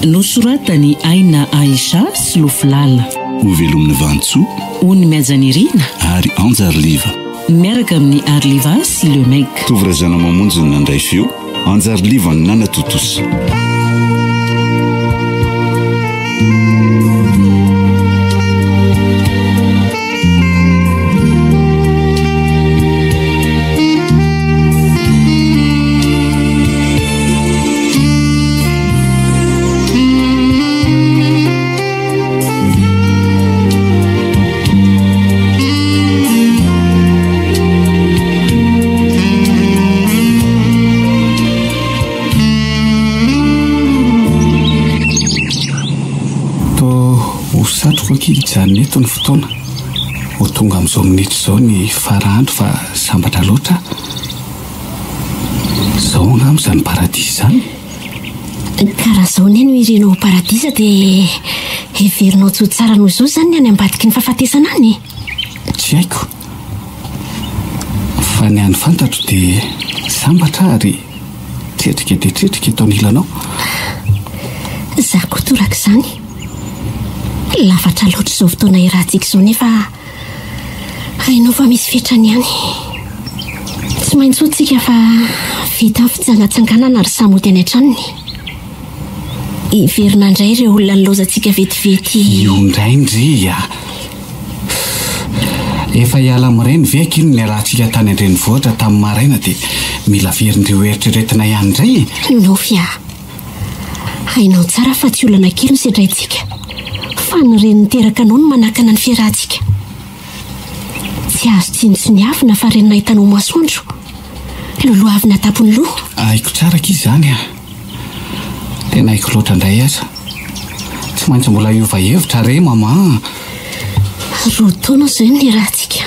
Nosoratan'i Aina Aisha sy Lofilala. Hovelomin'i Vantsoa. Ony Mihajanirina. Ary Anjariliva. Miaraka amin'i Arliva sy Le Mec. Tovo Razanamamonjy no nandray feo, Anjariliva no nanatontosa. Toa ho satriko akia hijanona eto ny fotoana. Ho tonga amin'izao minitra izao ny fara andro fa sambatra loatra aho. Izao angamba izany paradisa izany e. Ka raha izao anie no irinao ho paradisa dia heverinao tsy ho tsara noho izao izany ny any ambadiky ny fahafatesana any e? Tsy haiko. Fa ny hany fantatro dia sambatra aho ary tretrika dia tretrika eto anilanao. Izaho koa torak'izany. Lafatra loatra izao fotoana iarahantsika izao nefa hainao fa misy fetrany ihany. Tsy maintsy ho tsika fa vita ny fitsangatsanganana ary samy hody any an-tranony. Hiverina indray ireo olona nilaozantsika vetivety. Io indray ndry a! Efa hiala amin'ireny ve akia ny nialantsika tany an-drenivohitra tamin'ny maraina dia mila averin-dry ho eritreretina ihany indray e? Nofy a! Hainao tsara fa tsy olana kely no sedraintsika fa ny reny niteraka anao no manakana ny fiarahantsika. Tsy azo tsinontsiniavina fa reny nahitanao masoandro, lolohavina an-tampon'ny loha. Haiko tsara akia izany a! Tena haiko loatra indray aza. Tsy maintsy mbola hiova hevitra re maman a! Roa taona izao no niarahantsika.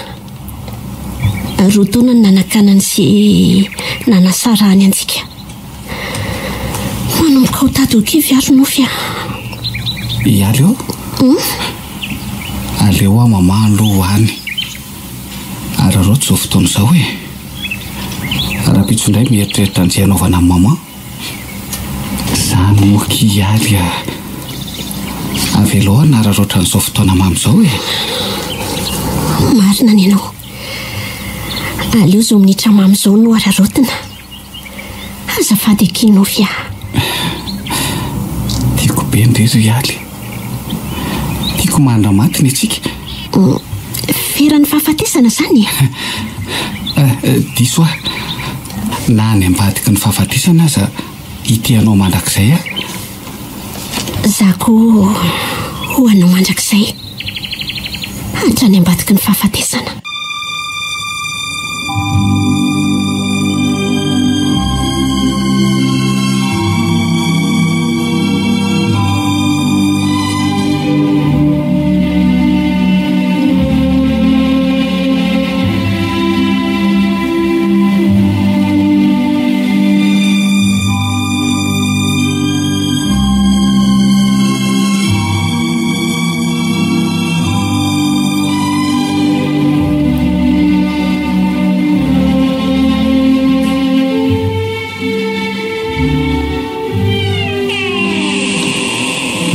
Roa taona no nanakanany sy nanasarahany antsika. Manomboka ho tady ho kivy ary nofy a! Ialy ô! Aleo aho mamaha aloha ho any. Araraoty izao fotoana izao e! Rahampitso indray mieritreritra an'izay hanaovana an'i maman. Izany moa ki Ialy a! Avelao hanararaotra an'izao fotoana mamy izao e! Marina ny anao. Aleo izao minitra mamy izao no araraotina. Azafady akia Nofy a! Tiako be ndry ry Ialy. Tiako mandra-maty ny antsika. Feran'ny fahafatesana izany e? Diso aho. Na any ambadiky ny fahafatesana aza hitia anao mandrakizay aho. Za koa ho anao mandrakizay. Hatrany ambadiky ny fahafatesana.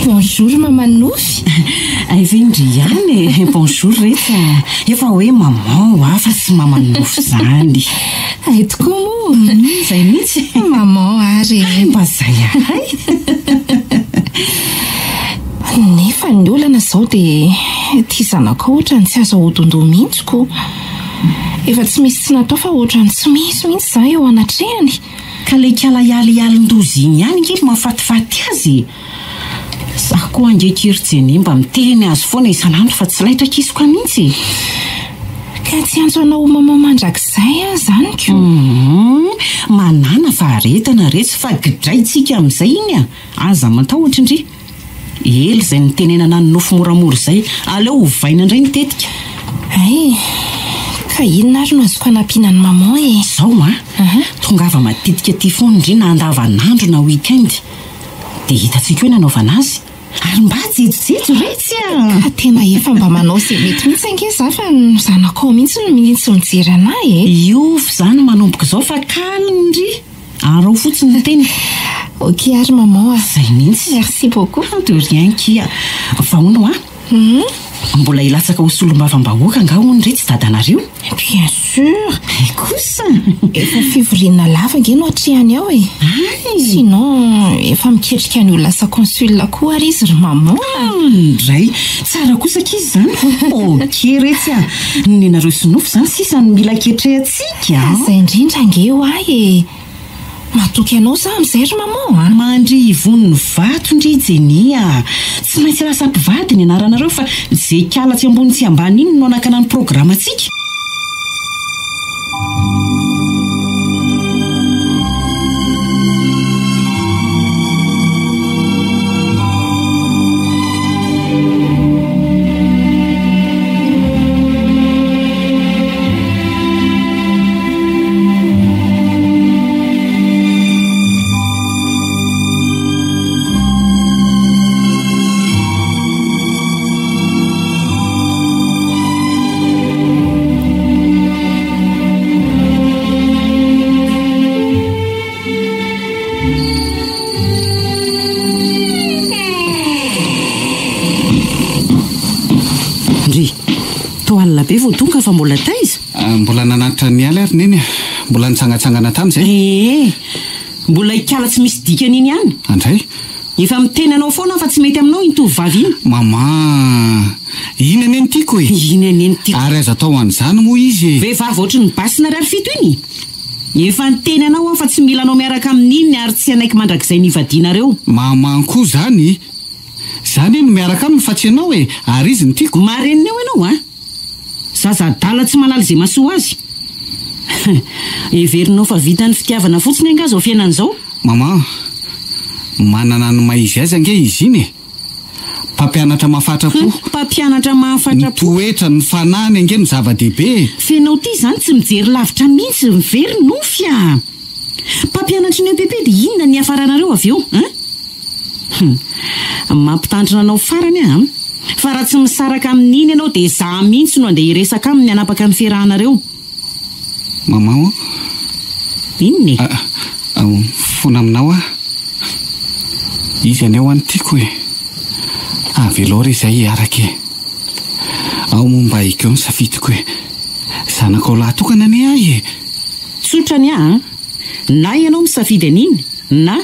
Bonjour maman Nofy. Hay ve ndry ihany e. Bonjour retsy a. Efa hoe maman hoa fa tsy maman Nofy zany. Hay tokoa moa. Zay mihitsy. Maman ary e. Mba zay ahay. Nefa ny olana izao dia ity zanakao ohatrany tsy azo ahodin-doha mihitsy ko. Efa tsy misy tsy natao fa ohatrany tsy misy mihitsy izaho eo anatrehany. Ka ilay ikala hialialin-doza iny ihany ange no mahafatifaty azy e! Za koa ange akia ry Jenny mba miteny azy foana isan'andro fa tsy laitra kisoka mihitsy e! Ka tsy hiantso anao ho maman mandrakizay aho izany ko! Humm! Manàna faharetana retsy fa gidraintsika amin'izay iny a! Aza matahotra ndry! Ela izay nitenenana ny nofy moramora izay, aleo ovaina indray ny tetika. Hay, ka inona ary no azoko hanampiana an'i maman e? Izao an, tongava matetika aty foana ndry na andavanandro na week-end. Dia hitantsika eo ny hanaovana azy. Ary mba jejojejo retsy a! Ka tena efa mba manao izay mety mihitsy ange za fa ny zanakao mihitsy no minia tsy mijery anah e! Hiova izany manomboka izao fa calme ndry! Araho fotsiny ny teny. Ok ary maman a. Zay mihitsy. Merci beaucoup. De rien kia. Fa hono hoa, mbola hilatsaka ho solombavambahoaka angaha hono re tsy dadanareo? Bien sûr. Hay kosa. Efa fivoriana lava ange no atrehany ao e. Hay. Sinon efa miketrika ny ho lasa consul koa ary izy ry maman a. Ndray. Tsara kosa akia izany. Ok retsy a. Nenareo sy Nofy izany sisa no mila ketrehantsika a. Zay indrindra ange hoa e. Matoky anao za amizay ry maman a! Mandria ivon'ny vato ndry Jenny a! Tsy maintsy lasa mpivady ny anaranareo fa ze kala tsy ambony tsy ambany iny no hanakana ny programantsika. Ndry, toa alina be vao tonga fa mbola taiza? Mbola nanatitra an'i Mialy ary Neny a! Mbola nitsangatsangana tany izay. Ee! Mbola ikala tsy misy dikany iny ihany. Andray. Efa miteny anao foana aho fa tsy mety aminao iny tovovavy iny. Maman! Iny anie no tiako e! Iny anie no tiako. Ary aza atao an'izany moa izy e! Vehivavy ohatry ny basin'ariary fito iny! Efa niteny anao aho fa tsy mila anao miaraka amin'iny ary tsy hanaiky mandrakizay ny hivadianareo. Maman koa izany! Za anie no miaraka aminy fa tsy ianao e! Ary izy no tiako. Marenina eo ianao an! Zaza adala tsy mahalala izay mahasoa azy. Heverinao fa vitan'ny fitiavana fotsiny angaha izao fiainana izao? Maman, manana ny maha izy azy ange izy iny e! Mpampianatra mahafatra-po. Mpampianatra mahafatra-po. Ny toetra, ny fanahiny ange no zava-dehibe e! F'enao ity izany tsy mijery lavitra mihitsy, very nofy a! Mpampianatry ny EPP dia inona ny hiafaranareo avy eo hein? Hum. Mampitandrina anao farany aho an! Fa raha tsy misaraka amin'iny ianao dia izaho mihitsy no andeha hiresaka aminy hanapaka ny fiarahanareo. Maman ô! Inona e? Ah, mifona aminao aho. Izy anie ho'a no tiako e! Avelao re izay hiaraka e! Ao moa mba ekeo ny safidiko e! Zanakao lahy tokana anie aho e! Tsotra ny ahy an! Na ianao misafidy an'iny na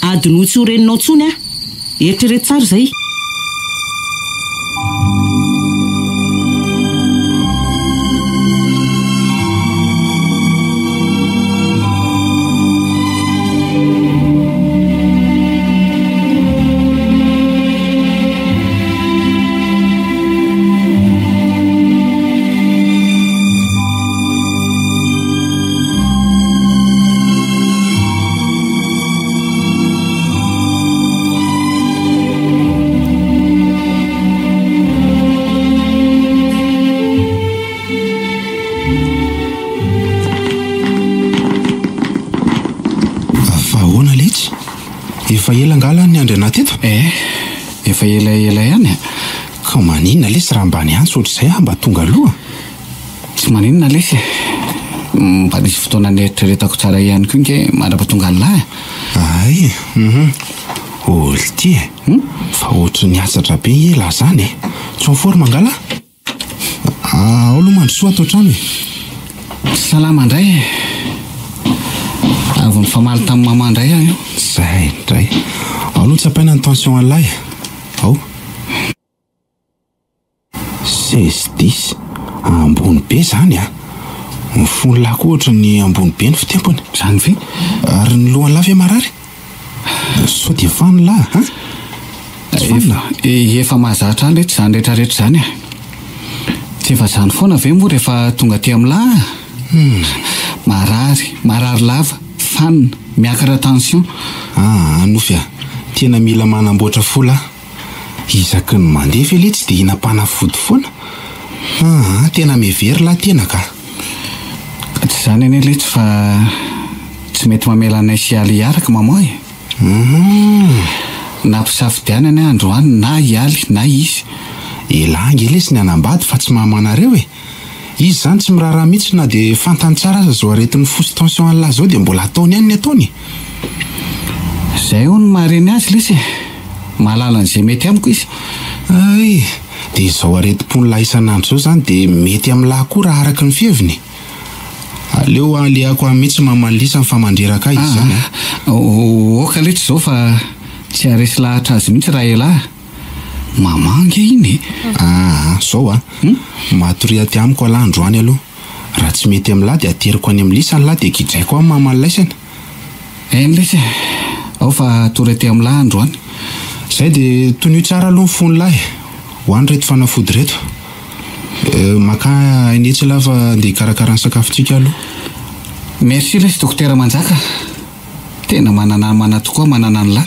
adinoy tsy ho reninao intsony aho. Eritrereto tsara izay. Fa ahoana letsy? Efa ela angaha lahy niandry anah teto? Eh, efa elaela ihany e. Ka maninona lesy raha mba niantso ohatr'izay aho mba tonga aloha? Tsy maninona lesy e. Mba nisy fotoana nieritreretako tsara ihany koa nge mandra-pahatonga an'lah e. Hay e, hum Ol ty e, fa ohatry ny hatsatra be nge lah zany e. Tsy en forme angaha lah? Ao aloha mandrosoa ato an-trano e. Salama indray e. Avy nifamaly tamin'i maman indray aho io. Zay indray. Ao aloha tsapaina ny tension an'lah e. Ao. 16 dix, ambony be zany a! Ny fon'lah koa ohatry ny ambony be ny fitempony. Zany ve? Ary ny lohan'lah ve marary? Sao dia fanina lah a? Tsy fanina? Efa mahazatra ahy letsy izany rehetra rehetra izany e! Tsy efa izany foana ve moa rehefa tonga aty amin'lah a? Marary, marary lava, fanina, miakatra tension. Aa Nofy a! Tena mila manamboatra fo lah. Isaky ny mandeha ve letsy dia hinam-panafody foana? Aa tena mihevery lah tena ka. Tsy izany anie letsy fa tsy mety mamela anay sy Ialy hiaraka maman e. Hum. Nampisafidianany aho androany na Ialy na izy. Elah ange lesy ny hanambady fa tsy mamanareo e. Izy izany tsy miraharaha mihitsy na dia fantany tsara aza izao aretin'ny fo sy tension an'lah izao dia mbola ataony ihany ny ataony e. Zay hono ny maha-reny azy lesy e! Mahalala an'izay mety amiko izy. Hay! Dia izao aretim-pon'lah isan'andro izao izany dia mety amin'lah koa raha araka ny fiheviny e! Aleo alehako any mihitsy maman'i lisany fa mandreraka ahy izy izany a! Oka letsy izao fa tsy haharesy lahatra azy mihitsy raha elah. Maman ange iny e! Aa, zao a! Matoria aty amiko alah androany aloha. Raha tsy mety amin'lah dia ateriko any amin'i lisany lah dia gidraiko any maman'i laisany. Eny lesy e! Ao fa hatory aty amin'lah androany. Zay dia tonio tsara aloha ny fon'lah e! Ho any ireto fanafody ireto. Makà aina etsy lah fa andeha hikarakara ny sakafontsika aloha. Merci lesy dokotera Manjaka. Tena mananamana tokoa manana an'lah.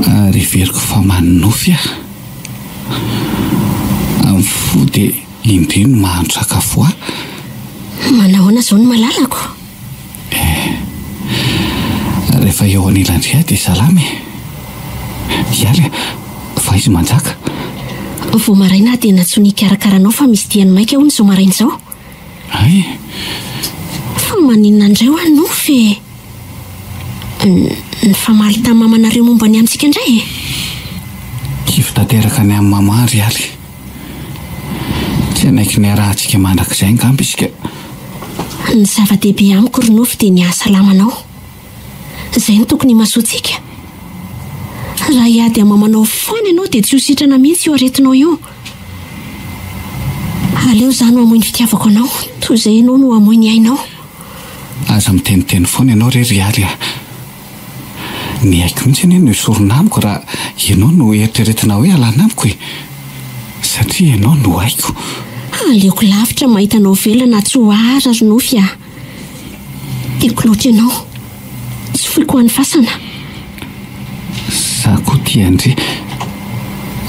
Ary heveriko fa manonofy aho. Amin'ny fo dia indreo ny mahandro sakafo ahy. Manahoana izao ny malalako? Eh, rehefa eo anilan-dry aho dia salama e. Hialy a, fa izy manjaka. Vao maraina aho dia nantsoiny hikarakara anao fa misy diany maika hono izao maraina izao. Hay. Fa maninona indray hoa nofy e? Nifamaly tamin'ny mamanareo momba ny amintsika indray e? Kivy tanteraka ny amin'i maman ry Aly. Tsy hanaiky ny hiarahantsika mandrakizay angamba isika. Ny zava-dehibe amiko ry Nofy dia ny hahasalama anao. Izay no tokony himasoantsika. Raha hiady amin'ny mamanao foana ianao dia tsy ho sitrana mihitsy io aretinao io. Aleo izaho no hamoy ny fitiavako anao toy izay ianao no hamoy ny ainao. Aza miteniteny foana ianao re ry Aly a! Ny aiko mihitsy anie no esorina amiko raha ianao no eritreretina hoe alana amiko e! Satria ianao no aiko. Aleoko lavitra mahita anao velona na tsy ho ara ry Nofy a! Tiako loatra ianao. Tsy foiko ho any fasana. Za koa tia an-dry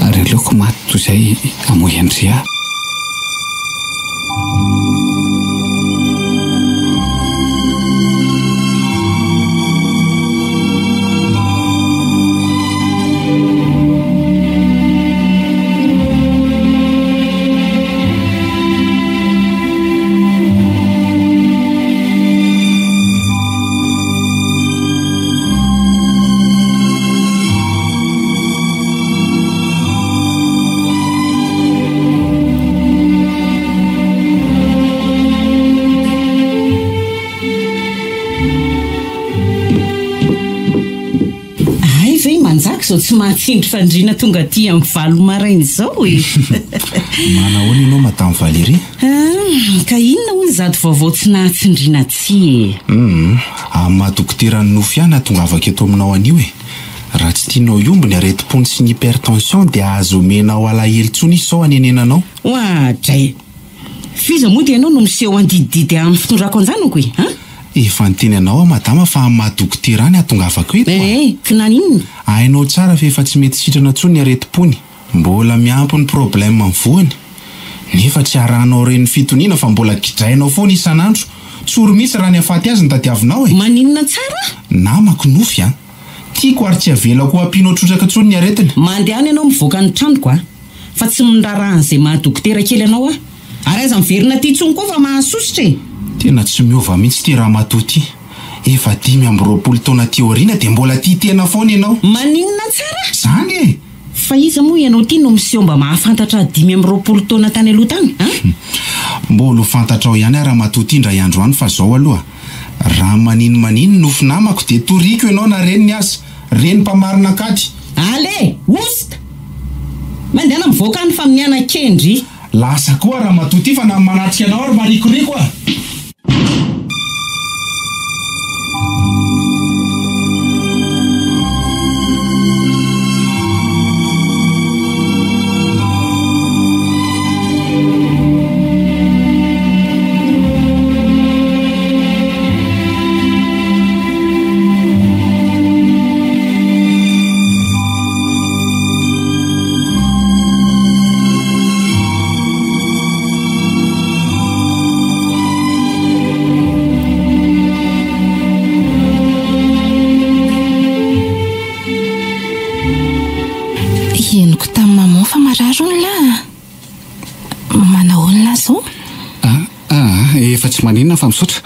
ary aleoko maty toy izay hamoy an-dry aho. Hay ve i Manjaka izao tsy mahatsindry fandriana tonga aty amin'ny valo maraina izao e? Manahoana ianao Madame Valérie? Ah, ka inona hono izato vaovao tsy nahatsindriana atsy e? Hum, amin'ny maha dokoteran'ny nofy ahy nahatongavako eto aminao anio e. Raha tsy tianao hiombo ny aretim-pony sy ny hypertension dia aza omenao alahelo intsony izy sao hanenenanao. Oadray! F'iza moa dia ianao no miseho handidididy ahy amin'ny fitondrako an-janako e? An? Efa niteny anao aho madama fa amin'ny maha dokotera ahy ny hahatongavako eto a! Eh, ka naninona? Hainao tsara fa efa tsy mety sitrana intsony ny aretim-pony. Mbola miampy ny problème ny voany. Nefa tsy arahanao ireny fitoniana fa mbola gidrainao foana isan'andro. Tsory mihitsy raha ny hahafaty azy no tadiavinao e! Maninona tsara? Namako nofy an! Tiako ary tsy avelako ho ampianao trotraka intsony ny aretina. Mandehana ianao mivoaka ny tranoko a! Fa tsy miraharaha an'izay maha dokotera kely anao aho. Ary aza miverina aty intsony koa fa mahasosotra e! Tena tsy miova mihitsy ity ramatoa ity. Efa 25 taona aty aoriana dia mbola tia tena foana ianao. Maninona tsara? Izany e! Fa iza moa ianao ity no miseho mba mahafantatra ahy 25 taona tany aloha tany an? Mbola ho fantatrao ihany aho ramatoa ity indray andro any fa zao aloha, raha maninomanino nofy namako dia toriko ianao na reniny aza, reny mpamarina ankady. Allez! Oust! Mandehana mivoaka any fa miana-kendry. Lasa koa ramatoa ity fa na ny manatrika anao ary marikoriko a! maman fa marary hono lah a! Manahoana lah zao? Ah ah, efa tsy maninona fa misaotra.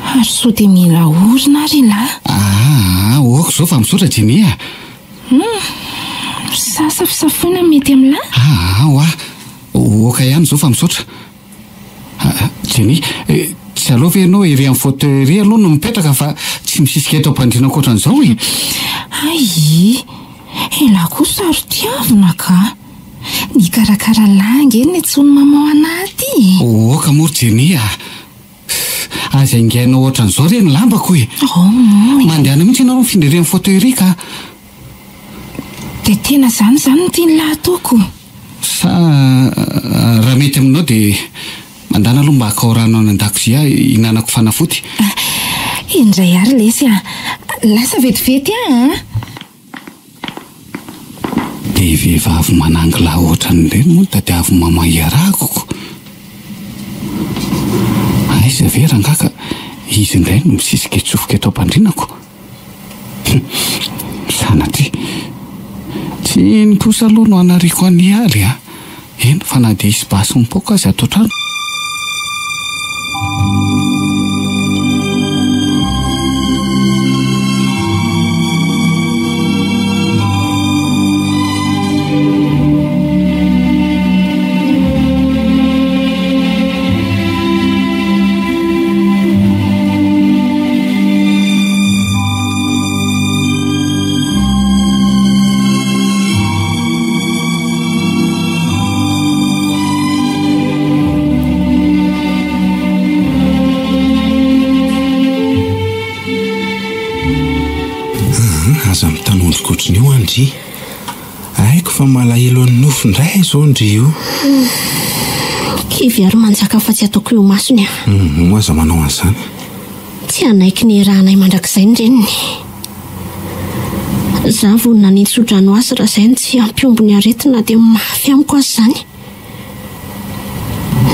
Ary sao dia mila orona ary lah? Ah ah, ok zao fa misaotra Jenny a! Hum, sa safosafoina mety amin'lah? Ah ah, oa, ok ihany zao fa misaotra. Jenny, tsy aleo ve ianao ery amin'ny fauteuil ery aloha no mipetraka fa tsy misisika eto am-pandriana ankoatran'izao e? Hay! Elah koa saro-tiavina ka! Nikarakara lahy ange ny nantsoin'i maman anah aty e! Oka moa ry Jenny a! Aza ingainao ohatran'izao re ny lambako e! Oh moa e! Mandehana mihitsy ianao mifindra ery amin'ny fauteuil ery ka! Dia tena izany izany no tian'lah ataoko? Sa raha mety aminao dia mandana aloha mba hakao rano any an-dakozia hihinanako fanafody. Indray ary lesy a! Lasa vetivety aho an! Dia vehivavy manangila ohatran'ireny moa no tadiavin'i maman hiarahako ko! Aiza ve rangahy ka izy indray no misisika hitsofoka eto am-pandrianako? Sanatria. Tsy iny kosa aloha no hanariako an'i Ialy a! Eny fa na dia hisy basy mipoaka aza ato an-trano. Aza mitanondrika ohatran'io an ndry. Haiko fa malahelo an'i Nofy indray izao ndry io. Kivy ary manjaka fa tsy ataoko eo imasony aho. Humm, aza manao an'izany. Tsy hanaiky ny hiarahanay mandrakizay ny reniny. Za vao nanintsodrano azy raha izay no tsy hampihombo ny aretina dia mafy amiko aza izany.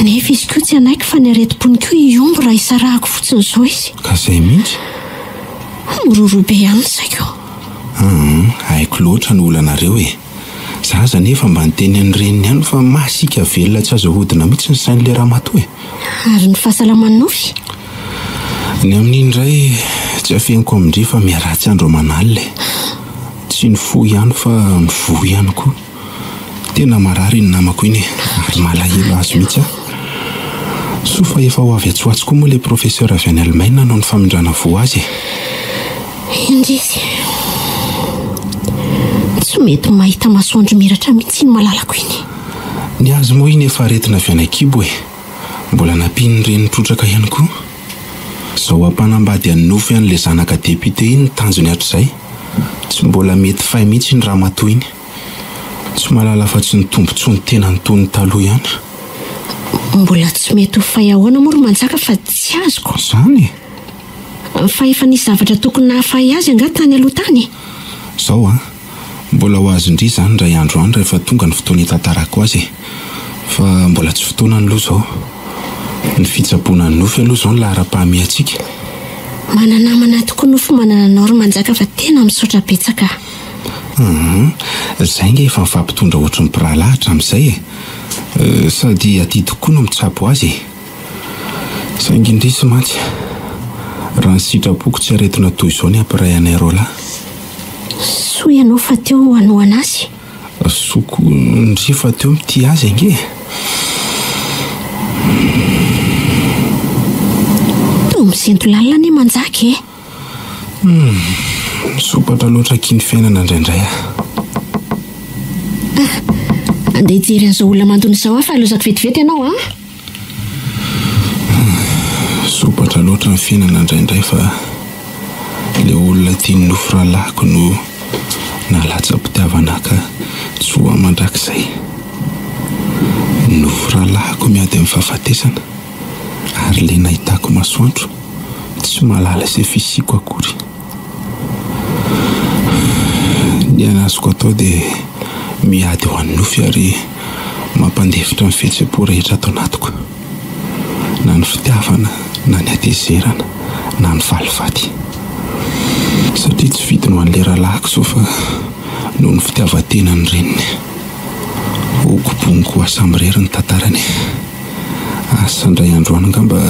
Nefa izy koa tsy hanaiky fa ny aretim-pony koa hihombo raha hisarahako fotsiny izao izy. Ka izay mihitsy. Miroroa be ihany ny saiko. Humm, haiko loatra ny olanareo e. Za aza anefa mba niteny an'ny reniny ihany fa masiaka velona tsy azo ahodina mihitsy ny sain'ilay ramatoa e. Ary ny fahasalaman'i Nofy? Ny amin'iny indray tsy afeniko amin-dry fa miharatsy andro aman'alina e. Tsy ny fo ihany fa ny voa ihany koa. Tena marary iny namako iny e, ary malahelo azy mihitsy aho. Soa fa efa ho avy atsy ho atsy koa moa ilay professeur avy any Alemaina hanao ny famindrana voa azy e. Indrisy. Tsy mety mahita masoandro miratra mihitsy iny malalako iny. Ny azy moa iny efa aretina avy any an-kibo e. Mbola nampian'ny reniny trotraka ihany koa. Izao hampanambady an'i Nofy an'ilay zanaka député iny ny tanjony hatrizay. Tsy mbola mety fay mihitsy iny ramatoa iny. Tsy mahalala afa-tsy ny tombontsoa ny tenany toy ny taloha ihany. Mbola tsy mety ho fay ahoana moa ry Manjaka fa tsy azoko. Izany e! Fa efa nisy zavatra tokony nahafahy azy angaha tany aloha tany? Izao an! Mbola ho azon-dry izany indray andro any rehefa tonga ny fotoana hitantarako azy e! Fa mbola tsy fotoanany aloha izao. Ny fitsaboana ny nofy aloha izao no laharam-pahamehantsika. Mana-namana tokoa nofy manana anao ry Manjaka fa tena misaotra betsaka a! Hum, izay ange efa mifampitondra ohatry ny mpirahalahy hatramin'izay e! Sady adidiko koa no mitsabo azy e! Saingy indrisy mantsy, raha ny sitrapoko tsy aretina toy izao ny hampiray anay roalahy. Soa ianao fa teo hanohana azy. Soa koa ndry fa teo mitia azy ange e. Toa misento lalina anie Manjaka e. Hum, misompatra loatra akia ny fiainana indraindray ah. Ah, andeha hijery an'izao olona mandona izao aho fa lozako vetivety ianao an. Sompatra loatra ny fiainana indraindray fa ilay olona tian'ny nofy rahalahiko no nahalatsa-pitiavana ahy ka tsy ho ahy mandrakizay. Ny nofy rahalahiko miady amin'ny fahafatesana ary ilay nahitako masoandro tsy mahalala izay fisiako akory. Ny hany azoko atao dia miady ho an'ny nofy ary mampandefitra ny fihetseham-po rehetra ato anatiko, na ny fitiavana, na ny hatezerana, na ny valifaty. Satria tsy vidiny ho an'ilay rahalahiko izao fa noho ny fitiavan-tenan'ny reniny. Koa samirery ny tantarany e. Asa indray andro any angamba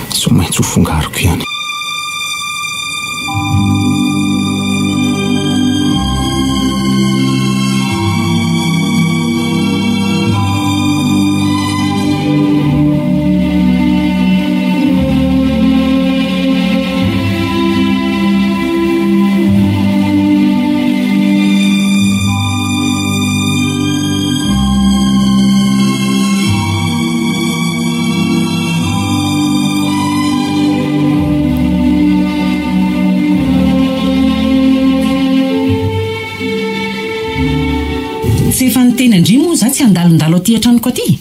tsy maintsy ho fongariko ihany. Tsy efa niteny an-dry moa za tsy handalondalo aty an-tranoko aty?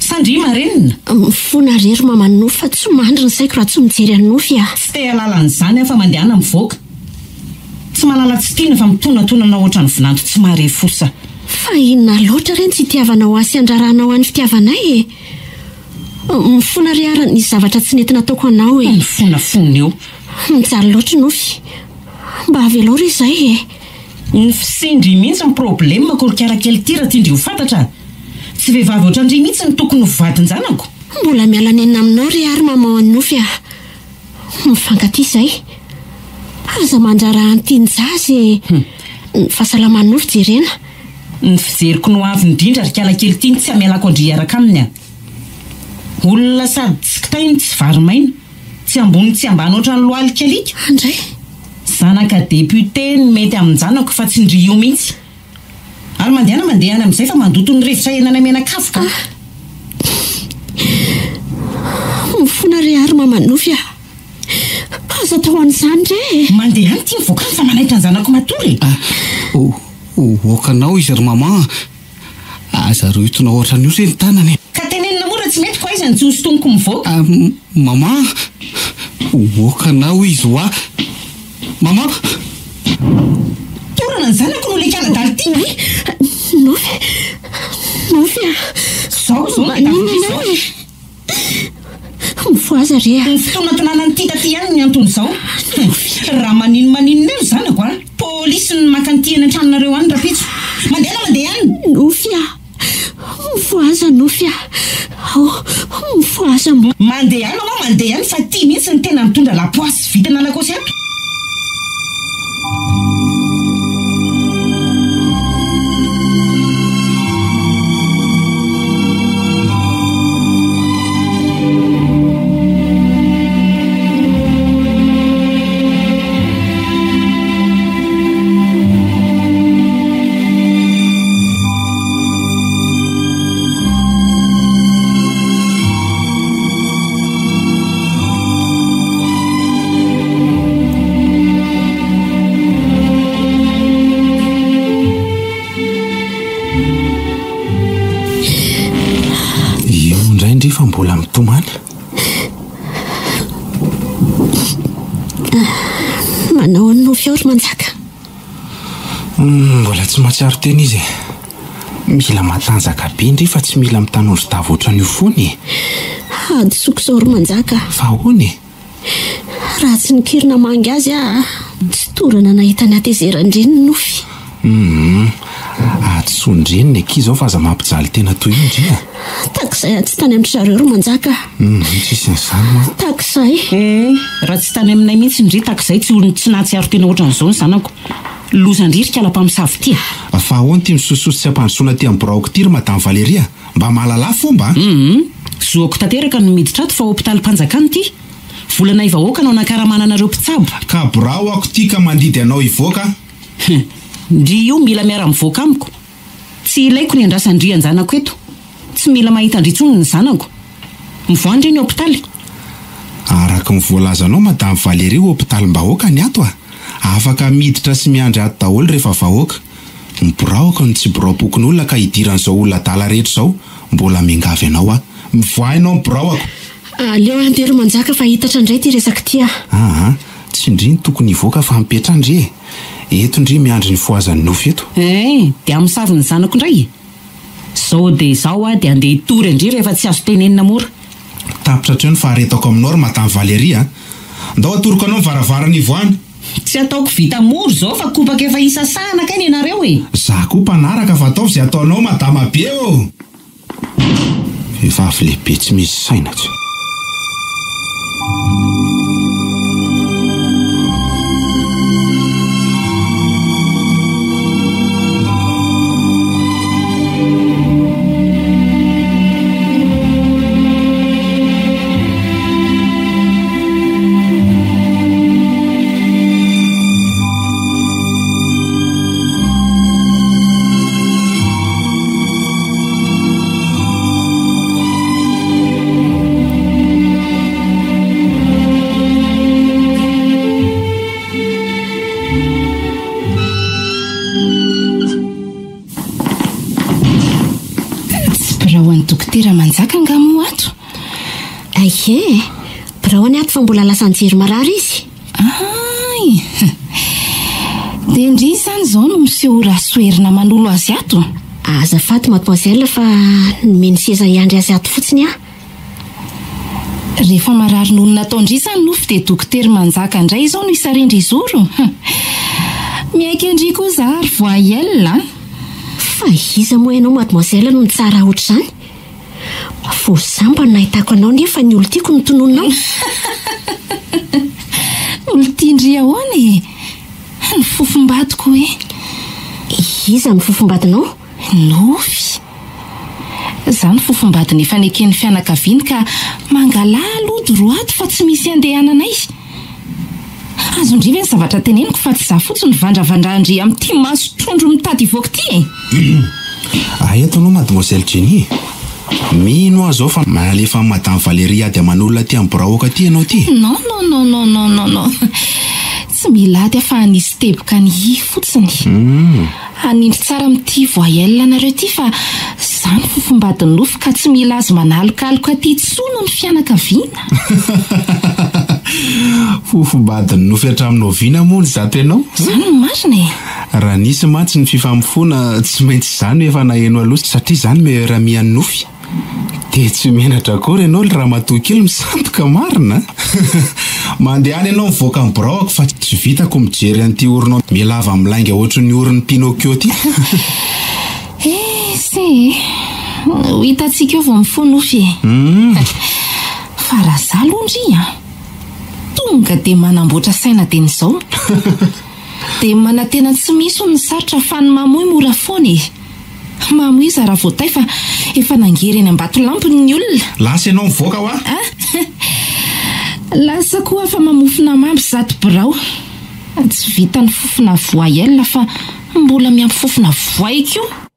Sa ndry marenina? Mifona re ry mama Nofy fa tsy mandry ny saiko raha tsy mijery an'i Nofy ah. Tsy te hahalala an'izany aho fa mandehana mivoaka. Tsy mahalala tsy tiana fa mitonatonana ohatran'ny vinanto tsy mahare fosa. Fa inona loatra re no tsy itiavanao ahy sy andraranao ahy ny fitiavanay e? Mifona re ary ny zavatra tsy nety nataoko anao e. Mifonafona eo. Mijaly loatra Nofy. Mba avelao re izay e. Ny fisian-dry mihitsy ny problème ko ry kiarakely ity raha tian-dry ho fantatra a! Tsy vehivavy ohatran-dry mihitsy no tokony ho vadin-janako. Mbola miala nenina aminao re ary maman an'i Nofy a! Mifankatia izay. Aza mandrara an'ity ny zaza e! Ny fahasalaman'i Nofy jerena. Ny fijeriko ny ho avy indrindra ry kialakely ity no tsy hamelako an-dry hiaraka aminy a! Olona sady tsy kitay no tsy vary maina. Tsy ambony tsy ambany ohatran'ny lohalika alika. Andray. Zanaka député no mety amin-janako fa tsy ndry io mihitsy. Ary mandehana mandeha any amin'izay fa mandoto ny rivotra iainanay mianakavy ka. Mifona re ary mama Nofy a! Aza atao an'izany re e! Mandeha any ity mivoaka any fa manaitra ny zanako matory e! Ah, okanao izy ry maman a! Aza rohitina ohatran'io re ny tanana e! Ka tenenina mora tsy mety ko aiza no tsy hosintomiko mivoaka? Ah, maman! Okanao izy hoa! Maman! Torana ny zanako no lekana dalo ty! Oay! Nofy! Nofy ah! Zao zao no Maninona tadiaviko anao izao. e? Mifohaza re ah! Ny fitonatonanan'ity taty ihany ny anton'izao. Raha maninomaninona eo ny zanako ah! Polisy no maka an'ity eny an-tranonareo any rahampitso. Mandehana mandeha any! Nofy ah! Mifohaza Nofy ah! Ao, mifohaza moa! Mandehana hoa mandeha any fa ity mihitsy no tena mitondra la poisse vintana lakôsy ato. Io indray ndry fa mbola mitomany. Manao an'i Nofy ao ry Manjaka. Mbola tsy mahatsiaro tena izy e. Mila matanjaka be ndry fa tsy mila mitanondro dava ohatran'io foana e. Hadisoako izao ry Manjaka a. Fa ahoana e? Raha tsy nikiry namangy azy aho, tsy torana nahita ny hatezeran-dreny ny nofy. Humm. Hadisoan-dreny ny ankizy ao fa aza mampijaly tena toy io ndry a. Takizay aho tsy tany amin-dry zareo ry Manjaka a. Humm, tsisy an'izany moa. Takizay. Eh, raha tsy tany aminay mihitsy ndry takizay tsy ho tsy nahatsiaro tena ohatran'izao ny zanako. Loza ndry ry kala mpamosavy ity a. Fa ahoana ity misososo tsy ampandrosoana aty amin'ny biraoko ity ry Madame Valérie a? Mba mahalalà fomba a! Humm, zoako tanteraka ny miditra ato fa hopitalim-panjakana ity. Volanay vahoaka no anakaramana anareo mpitsabo. Ka birao ako ity ka mandidy anao hivoaka a! Hum, ndry io mila miara-mivoaka amiko. Tsy ilaiko ny andrasan-dry an-janako eto. Tsy mila mahita an-dry intsony ny zanako. Mivoaha ndry ny hopitaly. Araka ny voalazanao Madame Valérie hopitalim-bahoaka ny ato a! Afaka miditra sy miandry ato daholo rehefa vahoaka. Ny biraoko no tsy biraom-pokonolona ka hidiran'izao olona adala rehetra izao, mbola miangavy anao aho. Mivoaha ianao ny biraoko! Aleo handeha ry Manjaka fa hitatra indray ity resaka ity ah. Aa, tsy ndry no tokony hivoaka fa mipetraha ndry e! Eto ndry miandry ny fohazan'ny nofy eto. Eh, dia hamosavy ny zanako indray e! Zao dia izao aho dia handeha hitory an-dry rehefa tsy azo tenenina mora. Tapitra hatreo ny faharetako aminao ry Madame Valérie a! Ndao atoroko anao ny varavarana hivoahana. Tsy ataoko vita mora izao fa kopaka efa isasahana kay nenareo e! Za koa mpanaraka fa ataovy izay ataonao madama be ô! Vehivavy lehibe tsy misy saina tsy. Tsy birao an'i Dokotera Manjaka angaha moa ato? Ie, birao any ato fa mbola lasa nijery marary izy. Hay! Dia ndry izany izao no miseho ho rasoherina manolo azy ato? Azafady mademoiselle fa nomeny seza hiandry azy ato fotsiny aho. Rehefa marary noho ny nataon-dry izany nofy dia dokotera Manjaka indray izao no hisarindry zoro? Miaiky an-dry koa za ry voyelle a! Fa iza moa ianao mademoiselle no mitsara ohatr'izany? Vao sambany nahitako anao nefa ny olon-tiako no tononinao. Olon-tian-dry ahoana e? Ny fofombadiko hoe. Iza no fofombadinao? Nofy. Za ny fofombadiny efa neken'ny fianakaviany ka mangalà aloha droite fa tsy misy andehananay. Azon-dry ve ny zavatra teneniko fa tsy za fotsiny vandravandran-dry amin'ity maso trondro mitady hivoaka ity e! Aia ato anao mademoiselle Jenny e! Mino aho zao fa manalefa an'i madame Valérie hiady aman'olona aty amin'ny birao aty ianao ity e! Non non non non non non non! Tsy mila ady aho fa hanisy teboka ny i fotsiny. Hanindry tsara amin'ity voyelle nareo ity fa za ny fofombadin'ny nofy ka tsy mila azy manalokaloka aty intsony ny fianakaviana. Fofombadin'ny nofy hatramin'ny oviana moa ny zato ianao? Zany no marina e! Raha nisy mantsy ny fifamofoana tsy maintsy izaho no efa naheno aloha satria izaho no meilleur ami an'i Nofy. Dia tsy menatra akory ianao ry ramatoa kely misandoka marina a! Mandehana ianao mivoaka ny biraoko fa tsy vitako mijery an'ity orinao mihalava milainga ohatry ny orin'i Pinocchio ity. Ese e! Ho hitantsika eo vao mifoha Nofy e! Fa raha za aloha ndry an! Tonga dia manamboatra saina dieny izao. Dia manantena tsy misy hono ny sarotra fa ny mamoy mora foana e! Mamo iza raha voatay fa efa nangery eny Ambatolampy ny olona. Lasa ianao mivoaka hoa. Lasa koa fa mamofona mamy zato birao. Tsy vitan'ny fofona voyelle fa mbola miampy fofona voay koa.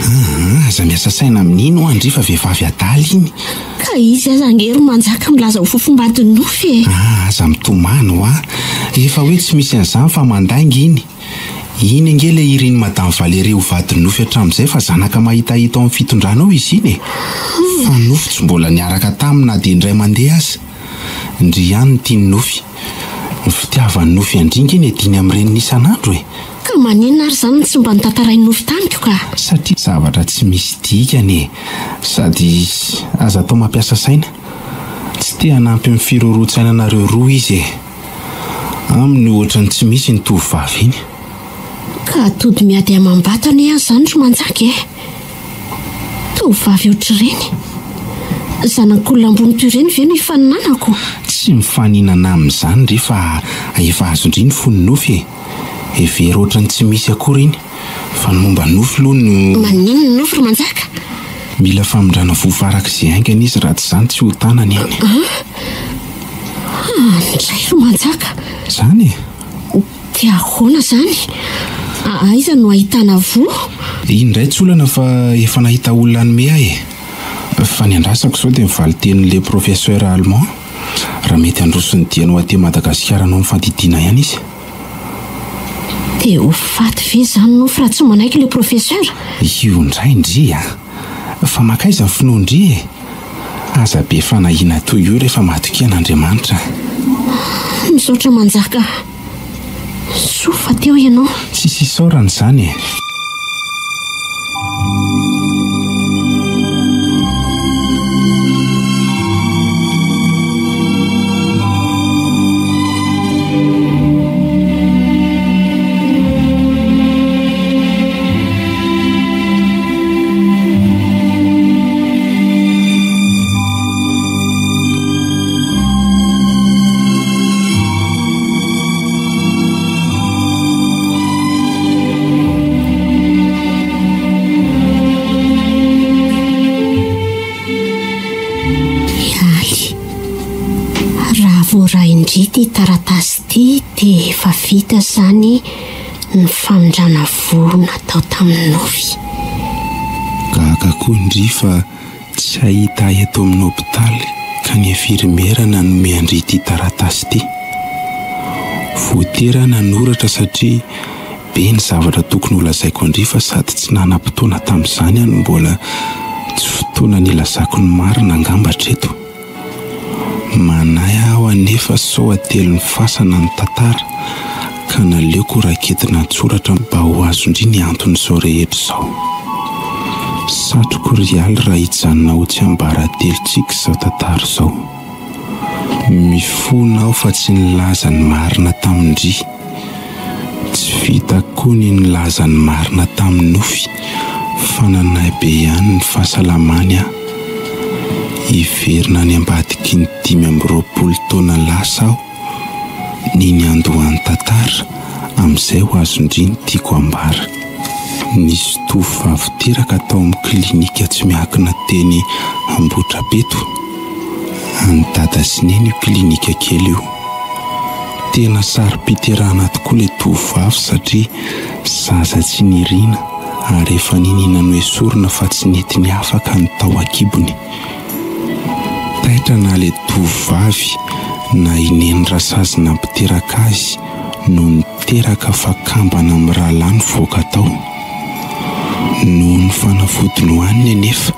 Aa, aza miasa saina amin'iny hoa ndry fa vehivavy adala iny. Ka izy aza ange ry Manjaka milaza ho fofombadin'ny nofy e! Aa, aza mitomany hoa. Efa hoe tsy misy an'izany fa mandainga iny. Iny ange ilay irin'i Madame Valérie ho vadin'i Nofy hatramin'izay fa zanaka mahitahita ao amin'ny fitondrana ao izy iny e! Fa Nofy tsy mbola niaraka taminy na dia indray mandeha aza. Ndry ihany no tian'i Nofy. Ny fitiavan'i Nofy an-dry ange ny adiny amin'ny reniny isan'andro e! Ka maninona ary izany no tsy mba notantarain'i Nofy tamiko ka? Satria zavatra tsy misy dikany e! Sady aza atao mampiasa saina. Tsy te hanampy amin'ny firoroan-tsainanareo roa izy e! Aminy ohatran'ny tsy misy iny tovovavy iny. Ka atody miady amam-bato anie aho izany ry Manjaka e! Tovovavy ohatr'ireny. Zanak'olona ambony toy ireny ve no hifaninanako? Tsy mifaninana amin'izany re fa efa azon-dry ny fon'i Nofy e! Hevero ohatran'ny tsy misy akory iny fa ny momba Nofy aloha no. Maninona ny Nofy ry Manjaka? Mila famindrana voa farak'izay haingana izy raha tsy izany tsy ho tanany iny. An? Indray ry Manjaka! Izany e! Dia ahoana izany? Aiza no ahitana voa? Iny indray tsy olana fa efa nahita olona hanome ahy e! Fa ny andrasako izao dia ny valin-tenin'ilay professeur allemand, raha mety handroso ny diany ho aty Madagasikara hanao ny fandidiana ihany izy. Dia ho faty ve izany Nofy raha tsy manaiky ilay professeur? Io indray ndry a! Fa mankaiza ny finoan-dry e? Aza be fanahiana toy io rehefa matokia an'Andriamanitra. Misaotra Manjaka a! Soa fa teo ianao. Tsisy isaorana izany e! Ialy, raha voarain-dry ity taratasy ity dia efa vita izany ny famindrana voa natao tamin'ny nofy. Gaga koa ndry fa Tsy hahita ahy eto amin'ny hopitaly ka ny infirmiera nanome an-dry ity taratasy ity. Voatery aho nanoratra satria be ny zavatra tokony holazaiko an-dry fa sady tsy nanam-potoana tamin'izany aho no mbola tsy fotoana nilazako ny marina angamba hatreto. Manahy aho anefa sao atelin'ny fasana ny tantara ka naleoko raketina an-tsoratra mba ho azon-dry ny anton'izao rehetra izao. Satriko ry Aly raha hijanona ho tsiambaratelontsika izao tantara izao. Mifona aho fa tsy nilaza ny marina tamin-dry. Tsy vitako koa ny nilaza ny marina tamin'i Nofy fa nanahy be ihany ny fahasalamany aho. Hiverina any ambadiky ny 25 taona lasa aho ny niandohan'ny tantara amin'izay ho azon-dry ny tiako ambara. Nisy tovovavy teraka tao amin'ny klinika tsy miankina teny Ambohitrapeto. An'i Dada sy Neny io klinika kely io. Tena saro-piterahana tokoa ilay tovovavy satria zaza tsy nirina ary efa niniana noesorina fa tsy nety niafaka ny tao an-kibony. Taitra na ilay tovovavy na i Neny Rasazy nampiteraka azy no niteraka fa kambana mirahalahy nivoaka tao. Noho ny fanafody nohaniny anefa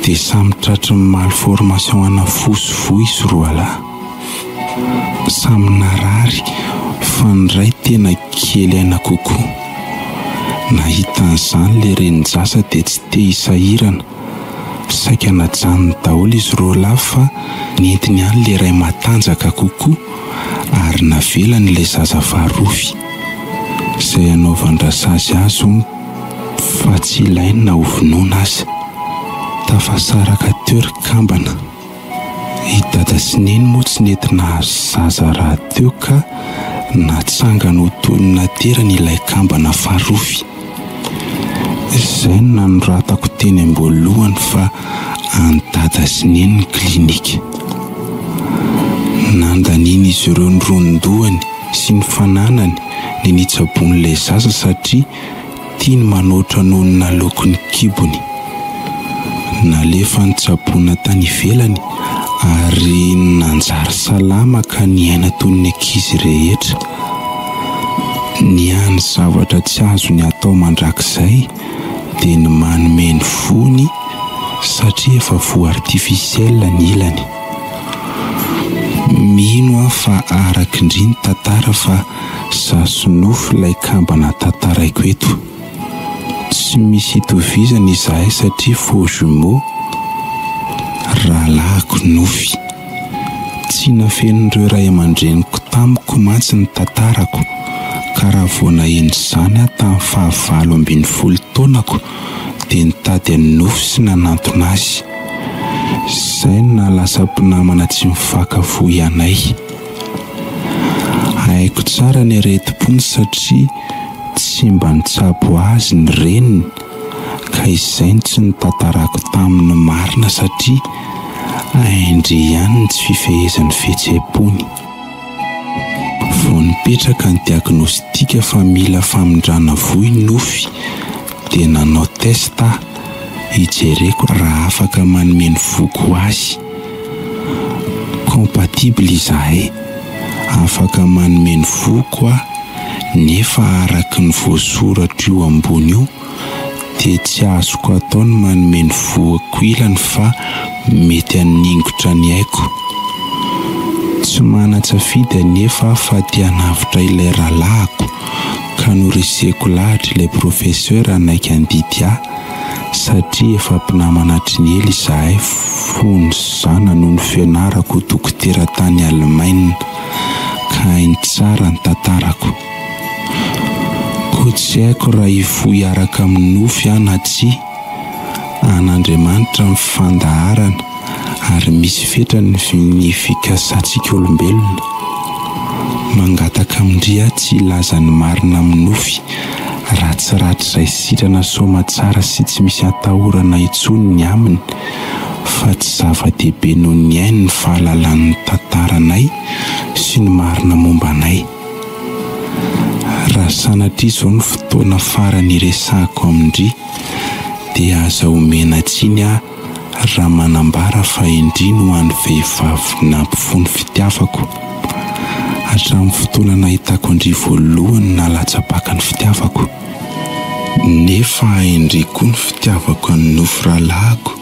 dia samy tratry ny malformation ana fo sy voa izy roalahy. Samy narary fa ny iray tena kely aina kokoa. Nahita an'izany ilay renin-jaza dia tsy te hisahirana, saika najanony daholo izy roalahy fa nentiny ihany ilay iray matanjaka kokoa ary navelany ilay zaza farofy. Izay hanaovan-drasazy azy hono fa tsy ilainy na hovonoina aza. Tafasaraka teo ry kambana. I dada sy neny moa tsy nety nahazo zaza rahateo ka natsangany ho toy ny naterany ilay kambana farofy. Izay no nanoratako teny am-boalohany fa an'i dada sy neny ny klinika. Nandanian'izy ireo ny ron-dohany sy ny fananany ny nitsaboan'ilay zaza satria tiany manoatra noho ny naloaky ny kibony. Nalefa nitsaboana tany ivelany ary nanjary salama ka niaina toy ny ankizy rehetra. Ny hany zavatra tsy azony atao mandrakizay dia ny manome ny fony satria efa voa artificiel ny ilany. Mino aho fa arak'indry ny tantara fa za sy Nofy ilay kambana tantaraiko eto. Tsy misy itovizana izahay satria faux jumeaux, rahalahiko Nofy. Tsy nafenin'ireo ray aman-dreniko tamiko mantsy ny tantarako ka raha vao naheno izany aho tamin'ny faha 18 taonako dia nitady an'i Nofy sy nanantona azy. Izay no nahalasa mpinamana tsy mifankafohy anay. Haiko tsara ny aretim-pony satria tsy mba nitsabo azy ny reniny ka izay no tsy nitantarako taminy marina satria hain-dry ihany ny tsy fifehezany fihetseham-pony. Vao nipetraka ny diagnostic fa mila famindrana voa i Nofy dia nanao test aho. Hijereko raha afaka manome ny foko ho azy. Compatible izahay. Afaka manome ny foko aho nefa araka ny voasoratro io ambony io dia tsy azoko atao ny manome ny voako ilany fa mety haningotra ny aiko. Tsy manan-tsafidy anefa aho fa te hanavotra ilay rahalahiko ka noreseko lahatra ilay professeur hanaiky handidy ahy satria efa mpinamana hatry ny ela izahay fony za nanohy ny fianarako ho dokotera tany Allemagne ka hainy tsara ny tantarako. Koa tsy haiko raha hifoha hiaraka amin'ny nofy aho na tsia. An'Andriamanitra ny fandaharana ary misy fetrany ny fikasantsika olombelona. Mangataka amin-dry aho tsy hilaza ny marina amin'ny nofy raha tsy rahatrizay sitrana soamatsara sy tsy misy atahorana intsony ny aminy fa tsy zava-dehibe noho ny ainy ny fahalalany ny tantaranay sy ny marina momba anay. Raha sanatria izao no fotoana farany hiresahako amin-dry dia aza omena tsiny aho raha manambara fa indry no hany vehivavy nampifoha ny fitiavako. Hatramin'ny fotoana nahitako an-dry voalohany nahalatsa-paka ny fitiavako. Nefa hain-dry koa ny fitiavako an'i Nofy rahalahiko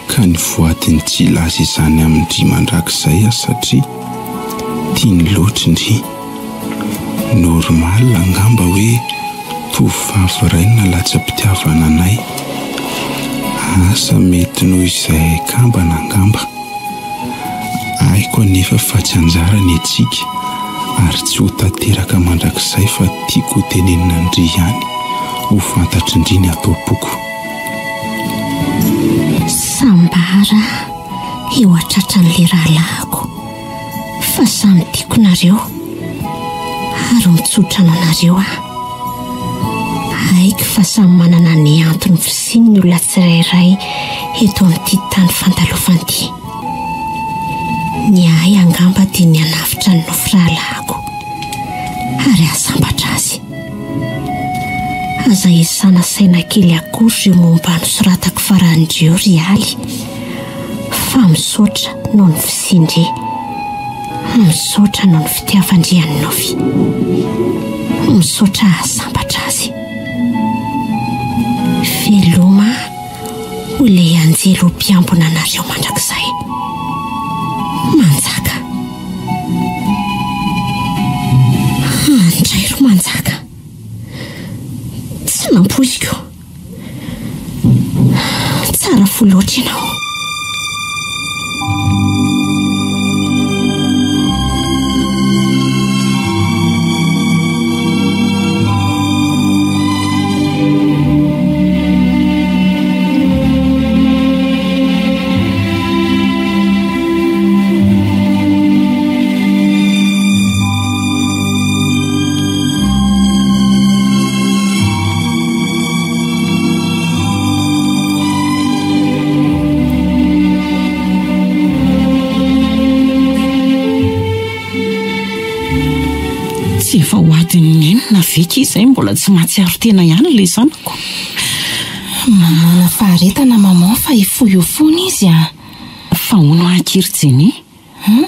ka nivoady ny tsy hilaza izany amin-dry mandrakizay aho satria tiany loatra indry. Normal angamba hoe tovovavy iray no nalatsa-pitiavana anay. Asa mety noho izay kambana angamba. Haiko anefa fa tsy anjara ny antsika ary tsy ho tanteraka mandrakizay fa tiako ho tenenina an-dry ihany ho fantatry-ndry ny ato am-poko. Sambara eo an-tratran'ilay rahalahiko fa samy tiako nareo ary mitsotra anao nareo aho. Haiko fa samy manana ny antony fisiany ny olona tsirairay eto amin'ity tany fandalovana ity. Ny ahy angamba dia ny hanavotra ny nofy rahalahiko ary hahasambatra azy. Aza isana saina kely akory ireo momba nosoratako farany ireo ry Aly fa misaotra noho ny fisian-dry. Misaotra noho ny fitiavan-dry an'i Nofy. Misaotra hahasambatra azy. Veloma ho ilay anjely ho mpiambina anareo mandrakizay. Manjaka. Andray ry Manjaka. Tsy nampoiziko. Tsara fo loatra ianao. Tsy efa ho adin'ny enina ve ki izay mbola tsy mahatsiaro tena ihany ilay zanako? Manana faharetana maman fa hifoha eo foana izy a! Fa hono aho akia ry Jenny? Hum?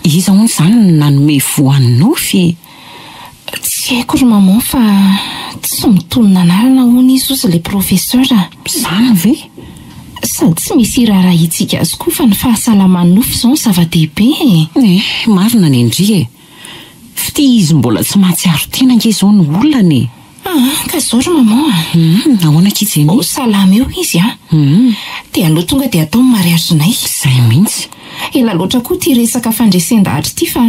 Iza hono izany no nanome voa an'i Nofy e? Tsy haiko ry maman fa tsy mitonona anarana hono izy hozy ilay professeur a! Izany ve? Sady tsy misy iraharahiantsika azy koa fa ny fahasalaman'i Nofy izao no zava-dehibe e! Eh, marina ny an-dry e! F'ity izy mbola tsy mahatsiaro tena ange izao no olana e! Aa ka zao ry maman a! Hum, ahoana akia Jenny? Ho salama eo izy a! Hum. Dia aleo tonga dia atao ny mariazinay. Izay mihitsy. Ela loatra koa ity resaka fandresen-dahatra ity fa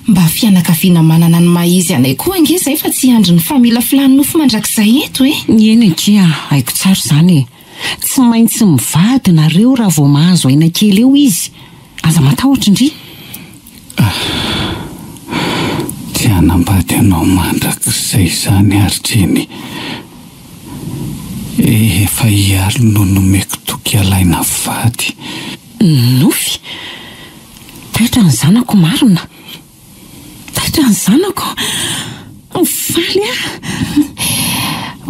mba fianakaviana manana ny maha izy anay koa ange izay fa tsy hiandry ny familafilan'ny nofo mandrakizay eto e! Eny akia, haiko tsara izany e! Tsy maintsy mivady nareo raha vao mahazo aina kely eo izy. Aza matahotra ndry. Tsy hanambady anao mandrakizay izany ary Jenny. Efa i Aly no nomeko toky halaina vady. Nofy? Taitra ny zanako marina. Taitra ny zanako. Faly aho.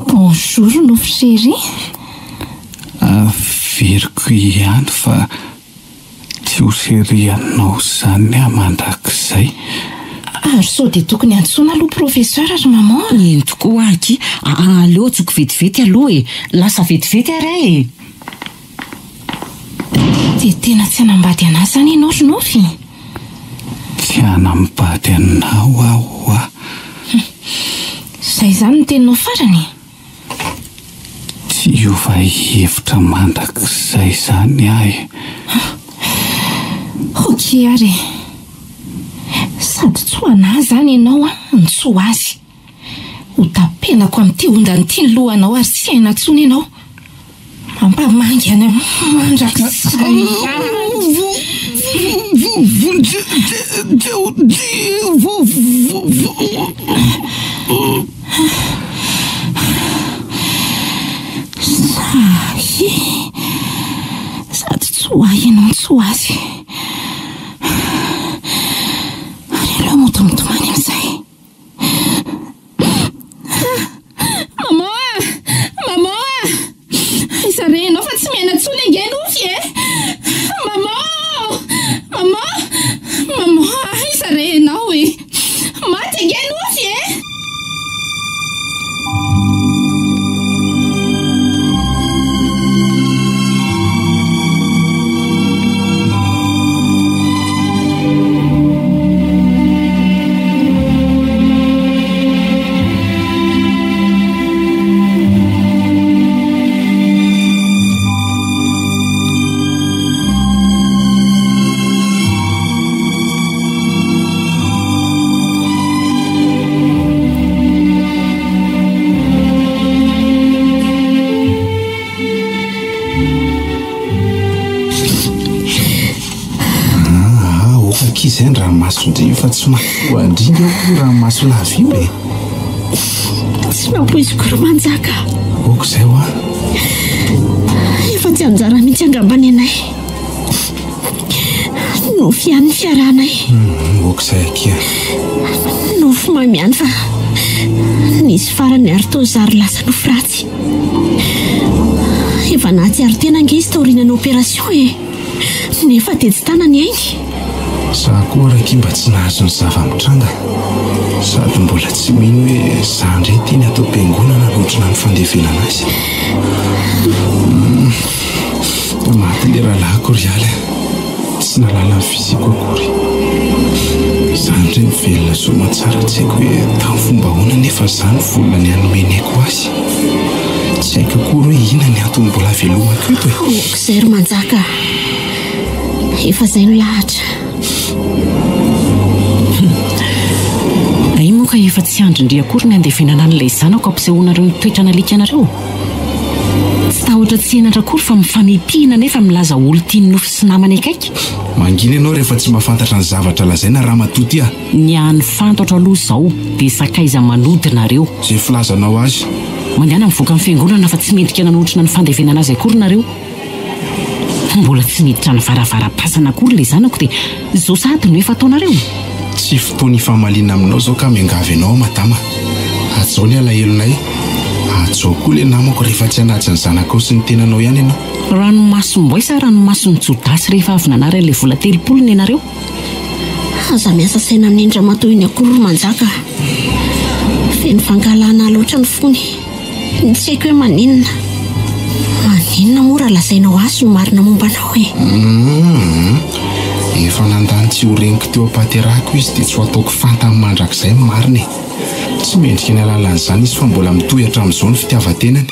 Bonjour Nofy chérie. Averiko ihany fa tsy ho serianao izany aho mandrakizay. Ary sao dia tokony antsoina aloha professeur ry maman a! Eny tokoa aky, aleo antsoiko vetivety aloha e! Lasa vetivety ary aho e! Dia tena tsy hanambady an'ahy izany ianao ry Nofy? Tsy hanambady anao aho hoa. Izay izany no teninao farany e? Tsy hiova hevitra mandrakizay izany aho e. Ok ary e. Sady tsy ho an'ahy izany ianao an, no tsy ho azy. Ho tapenako amin'ity ondana ity ny lohanao ary tsy haina intsony ianao. Mampamangy any amin'ny mandrakizay ihany. Sahy. Sady tsy ho ahy ianao no tsy ho azy. Ary aleo mody mitomany amin'izay. Maman a! Maman a! Aiza re ianao fa tsy miaina intsony ange Nofy e! Maman ô! Maman! Maman a! Aiza re ianao e! Maty ange Nofy e! Ah, ok akia izay ny ranomason-dry io fa tsy mahafoha an-dry nge io ranomaso lava io e. Tsy nampoiziko ry Manjaka. Ok izay hoa. Efa tsy anjara mihitsy angamba ny anay. Nofy ihany ny fiarahanay. Hmm, ok izay akia. Nofy mamy ihany fa nisy farany ary toa zary lasa nofy ratsy. Efa nahatsiaro tena ange izy taorian'ny opération e. Nefa dia tsy tana ny ainy. Za koa rakia mba tsy nahazo ny zava-mitranga. Sady mbola tsy mino hoe za ndray ity ny ato am-piangonana hanotrona ny fandevenana azy. Maty le rahalahiko ry Aly a! Tsy nahalala ny fisiako akory. Za ndray mivelona soamantsara tsy haiko hoe tamin'ny fomba ahoana nefa za ny vola ny hanome ny aiko azy. Tsy haiko akory hoe inona ny antony mbola havelomako eto e! Ok zay ry Manjaka a! Efa zay no lahatra. Hay moa ka efa tsy andrin-dry akory ny handevenana an'ilay zanako hampisehoanareo ny toetran'alikanareo. Tsy tahotra tsy henatra akory fa mifanipihina nefa milaza olon-tian'ny nofy sy namany akaiky. Mangina ianao rehefa tsy mahafantatra ny zavatra lazaina ramatoa ty a! Ny hany fantatro aloha izao dia sakaiza manody nareo. Izay filazanao azy. Mandehana mivoaka ny fiangonana fa tsy mendrika nanotrona ny fandevenana azy akory nareo. Mbola tsy niditra ny varavaram-pasana akory ilay zanako dia izao sahady no efa ataonareo? Tsy fotoana hifamaliana aminao izao ka miangavy anao aho madama. Hajao ny alahelonay. Hajao koa ilay namako rehefa tsy hanaja ny zanakao sy ny tenanao ihany ianao. Ranomasom-boay sa ranomason'i Jodasy rehefa avy nanary an'ilay vola telopolo ny anareo? Aza miasa saina amin'iny ramatoa iny akory ry Manjaka a! Feno fankahalana loatra ny fony. Tsy haiko hoe maninona. Maninona moa raha lazainao azy ny marina momba anao e? Humm. Efa nandany tsy ho reniko teo am-pahaterahako izy dia tsy ho ataoko fantany mandrakizay ny marina e. Tsy mendrika ny alalan'izany izy fa mbola mitohy hatramin'izao ny fitiavan-tenany.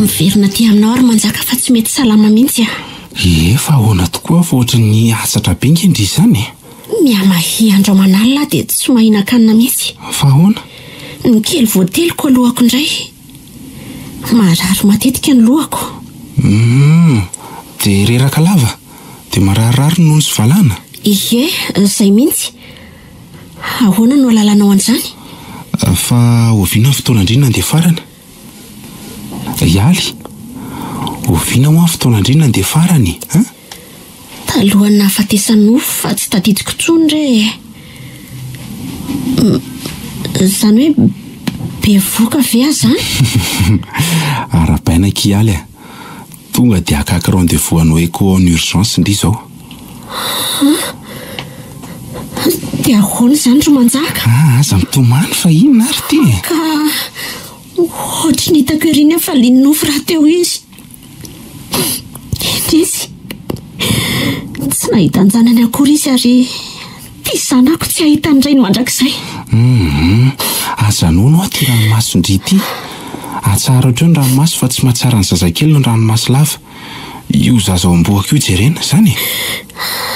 Miverina aty aminao ary manjaka fa tsy mety salama mihitsy ah. Ie fa ahoana tokoa fa ohatry ny hatsatra be nge ndry izany e? Mihamahia andro aman'alina aho dia tsy mahinan-kanina mihitsy. Fa ahoana? Ny kely voateliko alohako indray. Marary matetika ny lohako. Humm, dia reraka lava? Dia mararirary ny nono sy valahana? Ie, izay mihitsy. Ahoana no ahalalanao an'izany? Fa oviana ny fotoana ndry nandefarana? Ialy, oviana hoa ny fotoana ndry nandefarana e? Hein? Talohan'ny nahafatesan'i Nofy fa tsy tadidiko intsony re e! Izany hoe bevohoka ve aho izany? Arahabaina akia Ialy a! Tonga dia akaiky rendez-vous anao echo en urgence ndry izao. An? Dia ahoana izany ry Manjaka? Ah, aza mitomany fa inona ary ity e? Ka ohatry ny hitako ery ny hafalian'i Nofy rahateo izy. Indrisy, tsy nahita an-janany akory izy ary ity zanako tsy hahita ny rainy mandrakizay. Hum, ajanòno hoa ity ranomason-dry ity. Atsaharo hatreo ny ranomaso fa tsy mahatsara ny zazakely ny ranomaso lava. Io zaza ao am-bohoka io jerena, izany e?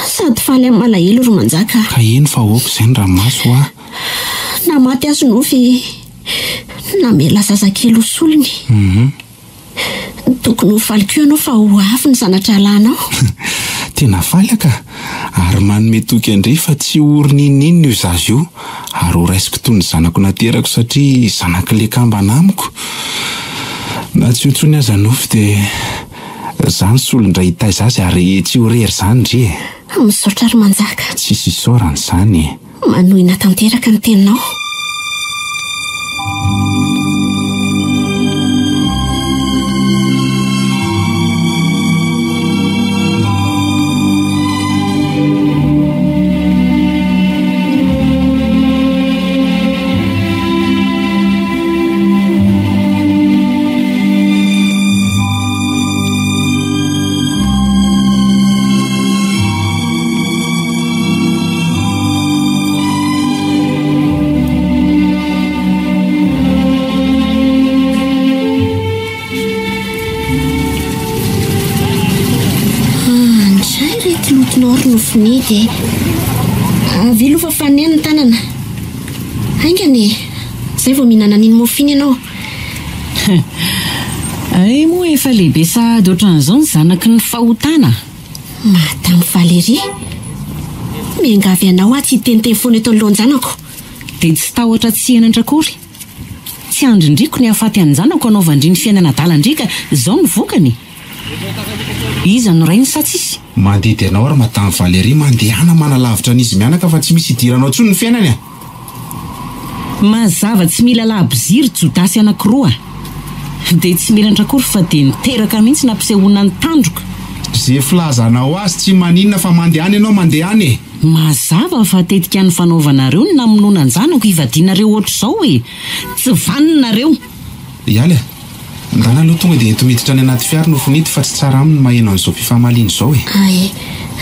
Sady faly amin'ny malahelo ry Manjaka a. Ka eny fa aoka izay ny ranomaso hoa. Na maty aza Nofy, namela zazakely ho solony. Hum. Tokony ho faly koa ianao fa ho avy ny zana-drahalahinao. Tena faly aho ka! Ary manome toky an-dry fa tsy ho ory n'inon'inona io zaza io, ary ho raisiko toy ny zanako naterako satria zanak'ilay kambana amiko. Na tsy eo intsony aza Nofy dia za no solon-dray hitaiza azy ary tsy ho irery izany ndry e! Misaotra ry Manjaka. Tsisy isaorana izany e! Manohina tanteraka ny teninao. Andray reto lotonao ry nofinidy e! Avia aloha fa faneno ny tanana. Haingana e! Zay vao mihinana an'iny mofo iny ianao. Hay moa efa lehibe sahady ohatran'izao ny zanaky ny fahotana. Madame Valérie, miangavy anao aho tsy hiteniteny foana eto anoloan-janako. Dia tsy tahotra tsy henatra akory. Tsy andrindriko ny hahafaty an-janako hanaovan-dry ny fiainana adalan-dry ka izao no vokany e! Iza no rainy sa tsisy? Mandidy anao ary Madame Valérie, mandehana manalavitra an'izy mianaka fa tsy misy idiranao intsony ny fiainany a! Mazava tsy mila labozia ry jodasy anakiroa a! Dia tsy menatra akory fa dia niteraka mihitsy nampisehoana ny tandroka. Ze filazanao azy tsy maninona fa mandehana ianao mandehana e! Mazava fa tetika nifanaovanareo ny namonoana an-janako hivadianareo ohatr'izao e! Tsy vanona nareo! Ialy a! Ndana aloha tonga dia ento miditra any anaty fiara Nofinidy fa tsy tsara aminy ny maheno an'izao fifamaliana izao e! Ay,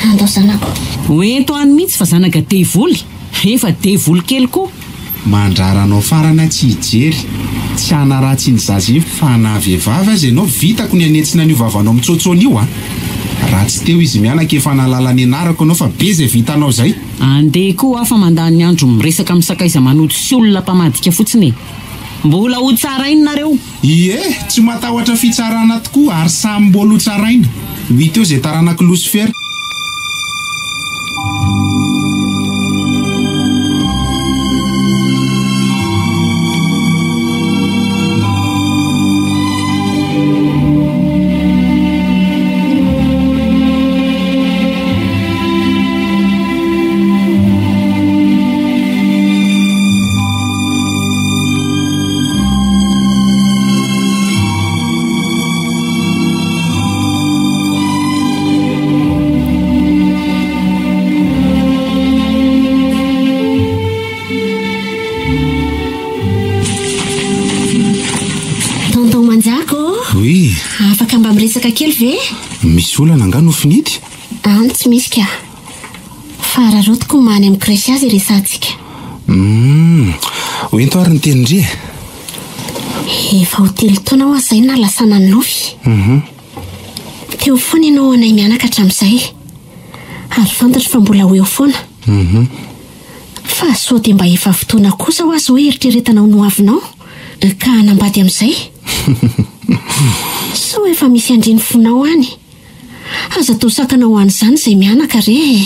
andao zanako. Ho ento any mihitsy fa zanaka devoly, efa devoly kely koa. Mandrara anao farany aho tsy hijery, tsy hanaratsy iny zaza iny fa na vehivavy aza ianao vitako ny hanentsina an'io vavanao mitsôtsôna io a! Raha tsy teo izy mianaka efa nahalala ny anarako ianao fa be izay vitanao izay. Andeha koa aho fa mandany andro miresaka amin'ny sakaiza manoto sy olona mpamadika fotsiny e! Mbola ho tsarainy nareo! Ie, tsy matahotra fitsarana tokoa ary samy mbola ho tsaraina. Ho hita eo izay taranak'i Losifera. Tonton Manjaka ô! Oui. Afaka mba miresaka kely ve? Misy olana angaha Nofinidy? Any tsy misy ka. Fa araraotiko ny maha any amin'ny crèche azy iresahantsika. Humm. Ho ento ary ny tenin-dry e. Efa ho telo taona hoa izay nahalasana an'i Nofy. Hum. Teo foana ianao ho anay mianaka hatramin'izay. Ary fantatro fa mbola ho eo foana. Hum. Fa. Fa sao dia mba efa fotoana kosa hoa izao hieritreretanao ny hoavinao ka hanambady amin'izay? Sao efa misy handre ny fonao any? Aza atao sakana ho an'izany izay mianaka re e!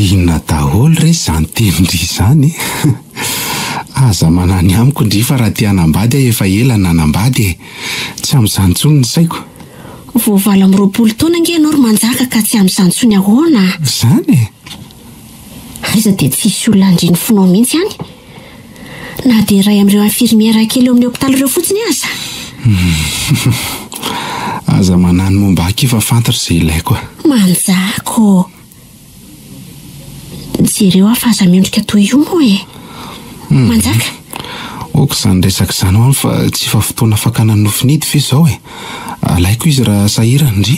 Inona daholo re izany tenin-dry izany e? Aza manany amiko ndry fa raha te hanambady aho efa ela nanambady e! Tsy amin'izany intsony ny saiko. Vao 28 taona ange ianao ry Manjaka ka tsy amin'izany intsony ahoana? Izany e! Aiza dia tsy hisy olona handre ny fonao mihitsy any? Na dia iray amin'ireo infirmière kely eo amin'ny hopitaly ireo fotsiny aza. Aza manahy ny momba ahy fa fantatro izay ilaiko a. Manjaka ô! Jereo aho fa aza miondrika toy io moa e! Manjaka! Ok izany resaka izany hono fa tsy efa fotoana fakana ny nofinidy ve izao e? Alaiko izy raha sahirana ndry.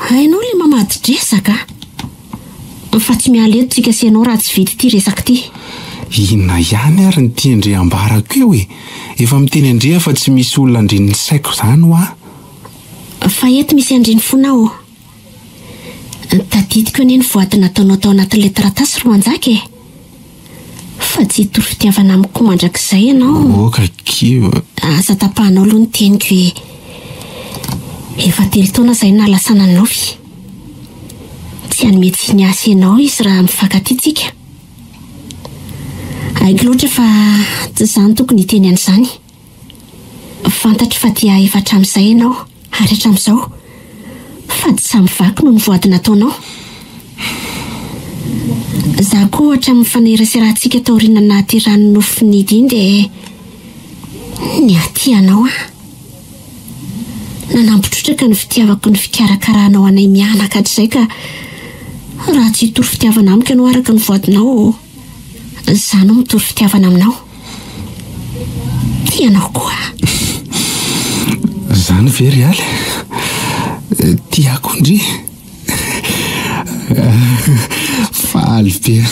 Hainao ilay mamadi-dresaka a! Fa tsy miala eto tsika sy ianao raha tsy vita ity resaka ity. Inona ihany ary ny tian-dry ambarako eo e? Efa miteny an-dry aho fa tsy misy olona andrin'ny saiko izany hoa. Fa eto misy andrin'ny fonao ô. Tadidiko anie ny voady nataonao tao anatin'ilay taratasy ry Manjaka e! Fa tsy hitory fitiavana amiko mandrakizay ianao. Ok akia. Aza tapahanao aloha ny teniko e. Efa telo taona izay no nahalasana an'i Nofy. Tsy hanome tsiny ahy sy ianao izy raha mifankatia tsika. Haiko loatra fa tsy izaho no tokony hiteny an'izany. Fantatro fa tia ahy efa hatramin'izay ianao ary hatramin'izao. Fady samy vaky noho ny voady nataonao. Izaho koa hatramin'ny faneraserahantsika taoriana nahaterahan'ny nofinidy iny dia niatia anao aho. Nanampy trotraka ny fitiavako ny fikarakaranao anay mianaka hatrizay ka raha tsy hitory fitiavana amiko ianao araka ny voadinao, izaho no mitory fitiavana aminao. Tia anao koa aho. Izany ve ry Aly? Tia ahy koa ndry? Faly be aho.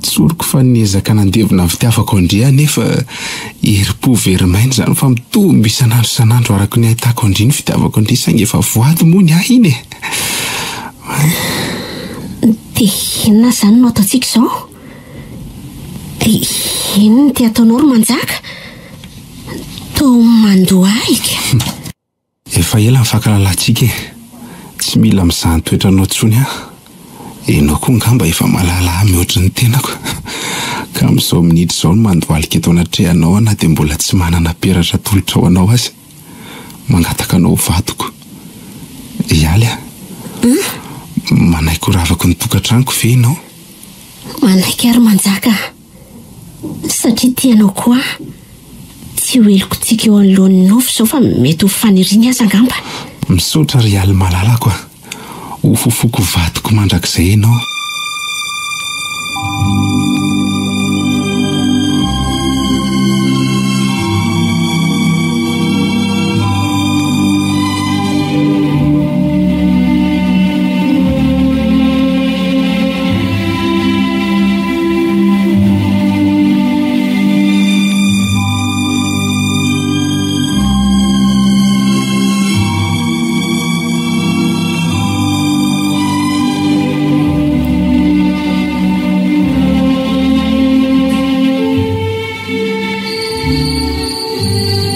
Tsoriko fa niezaka nandevona ny fitiavako an-dry aho nefa herim-po very maina izany fa mitombo isan'andro isan'andro araka ny ahitako an-dry ny fitiavako an-dry saingy efa voady moa ny ahy iny e. Dia inona izany no ataontsika izao? Inona no te hataonao ry Manjaka? Toa mandohalika. Efa ela ny fankalalantsika e! Tsy mila mizaha ny toetranao intsony aho. Ianao koa angamba efa mahalala ahy mihoatry ny tenako. Ka amin'izao minitra izao no mandohalika eto anatrehanao aho na dia mbola tsy manana peratra atolotra ho anao aza. Mangataka anao ho vadiko. Ialy a! Manaiky ho ravako ny tokantranoko ve ianao? Manaiky ary Manjaka a! Satria tia anao koa aho. Tsy ho helokontsika eo anoloan'ny nofy izao fa mety ho faniriany aza angamba. Misaotra ry Ialy malalako a! Ho fofoko vadiko mandrakizay ianao.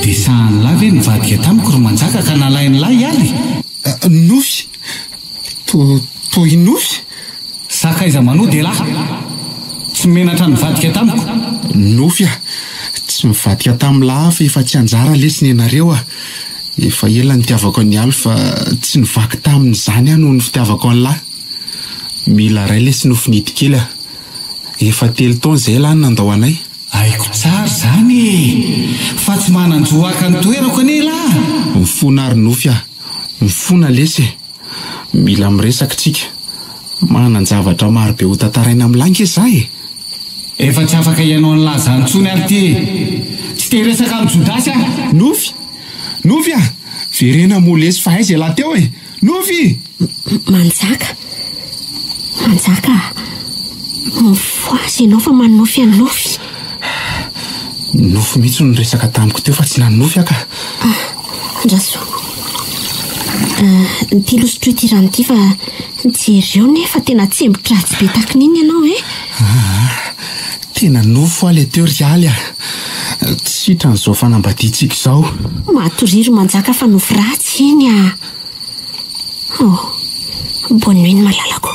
Dia sahan'lah ve nivadika tamiko ry Manjaka ka nalain'lah hiala e? Nofy! Toa toa i Nofy? Sakaiza manody elah! Tsy menatra nivadika tamiko. Nofy a! Tsy nivadika tamin'lah fa efa tsy anjara lesy nenareo a! Efa ela nitiavako an'i Aly fa tsy nivaky taminy izany aho noho ny fitiavako an'lah. Mila ray lesy nofinidy kely a! Efa telo taona izay elah no nandao anay. Haiko tsara izany e! Fa tsy manan-jo haka ny toerako anie elah! Mifona ary Nofy a! Mifona lesy e! Mila miresaka tsika. Manan-javatra maro be ho tantaraina amin'lah nge za e! Efa tsy afaka hihaino an'lah zany tsony ary ty e! Tsy te hiresaka amin'i Jodasy aho! Nofy! Nofy a! Verena moa lesy fa aiza ialahy teo e! Nofy! Manjaka! Manjaka a! Mifohaza ianao fa manonofy an'i Nofy! Nofy mihitsy no niresaka tamiko teo fa tsy nanonofy aho ka! Ah! Andraso. Ity losotroy ity rano ity fa. Jereo nefa tena tsembo-dratsy be takin'iny ianao e! Aa, tena nofo aho le teo ry Aly a! Tsy sitran'izao fanambadiantsika izao. Matoria ry Manjaka fa nofy ratsy iny a! Oh, bonne nuit ny malalako.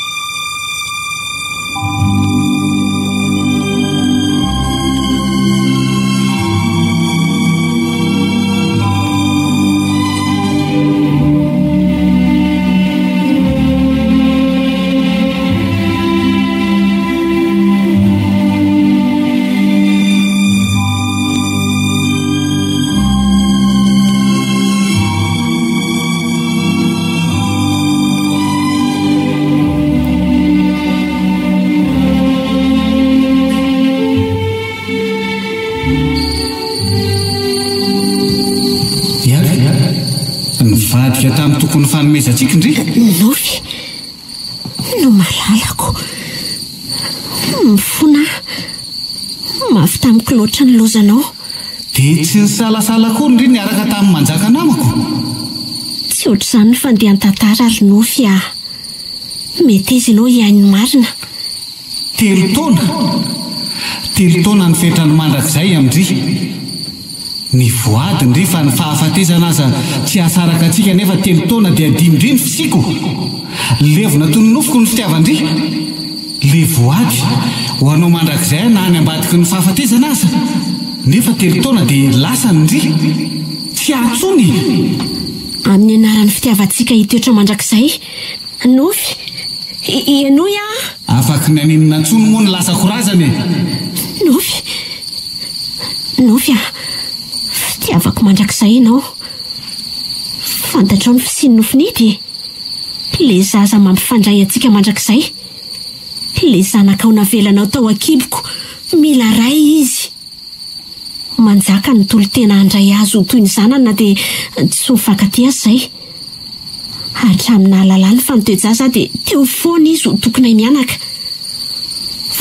Nivadika tamin'ny tokony fanomezantsika ndry. Nofy no malalako. Mifona aho. Mafy tamiko loatra ny lozanao. Dia tsy nisalasala akory ndry niaraka tamin'ny manjaka namako. Tsy ohatr'izany ny fandehan-tantara ry Nofy ah. Meteza ianao hihaino ny marina. Telo taona? Telo taona ny fetrany mandrakizay amin-dry. Nivoady ndry fa ny fahafatesana aza tsy hahasaraka antsika nefa telo taona dia adino-ndry ny fisiako. Levona toy ny nofoko ny fitiavan-dry. Le voady, ho anao mandrakizay aho na any ambadiky ny fahafatesana aza. Nefa telo taona dia lasany ndry. Tsy ahy intsony. Amin'ny anaran'ny fitiavantsika hitoetra mandrakizay. Nofy, henoy aho. Afaky ny haninona intsony moa ny lasako razana e! Nofy, Nofy a! Fitiavako mandrakizay ianao. Fantatrao ny fisian'ny nofinidy e! Le zaza mampifandray antsika mandrakizay. Le zanakao navelanao tao an-kiboko, mila ray izy. Manjaka ny tolo-tena handray azy ho toy ny zanany na dia tsy ho mifankatia aza izay. Hatramin'ny nahalalany fa nitoe-jaza aho dia teo foana izy ho tokinay mianaka.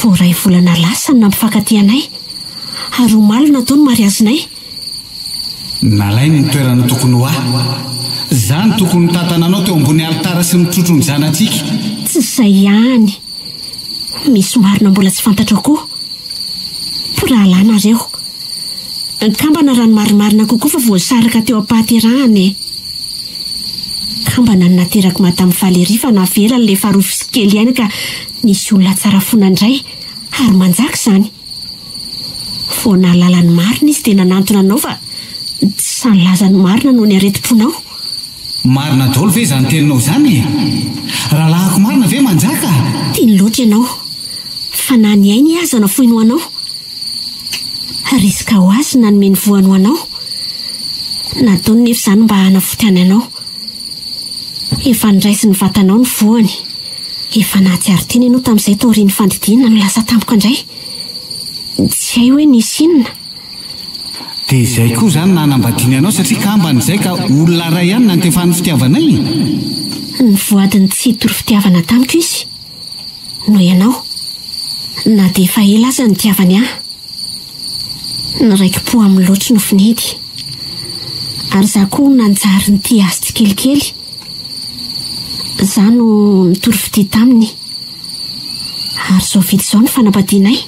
Vao iray volana lasa no nampifankatia anay ary omaly no natao ny mariazinay. Nalainy ny toerana tokony ho ahy. Izaho no tokony nitantana anao teo ambony alitara sy nitrotro ny zanatsika. Tsy izay ihany. Misy marina mbola tsy fantatrao koa. Mpirahalahy nareo. Kambana raha ny marimarina kokoa fa voasaraka teo am-pahaterahana e. Kambana ny naterak'i Madame Valérie fa navelany ilay farofy kely aina ka nisy olona tsara fo nandray ary manjaka izany. Vao nahalala ny marina izy dia nanantona anao fa tsy sahy nilaza ny marina noho ny aretim-ponao. Marina daholo ve izany teninao izany e? Rahalahiko marina ve manjaka? Tiany loatra ianao fa na ny ainy aza nafoiny ho anao. Risque ho azy ny nanome ny voany ho anao. Nataony nefa izany mba hanavotany anao. Efa noraisin'ny vatanao ny voany. Efa nahatsiaro tena ianao tamin'izay taorian'ny fandidiana no lasa tampoka indray. Tsy hay hoe nisy inona. Dia izay koa izany nanambadiany anao satria kambana izay ka olona iray ihany nantefan'ny fitiavanay e! Nivoady ny tsy hitory fitiavana tamiko izy noho ianao, na dia efa ela aza nitiavany ahy. Niraiki-po aminy loatra nofinidy. Ary izaho koa nanjary nitia azy tsikelikely. Izaho no nitory fitia taminy. Ary izao vita izao ny fanambadianay.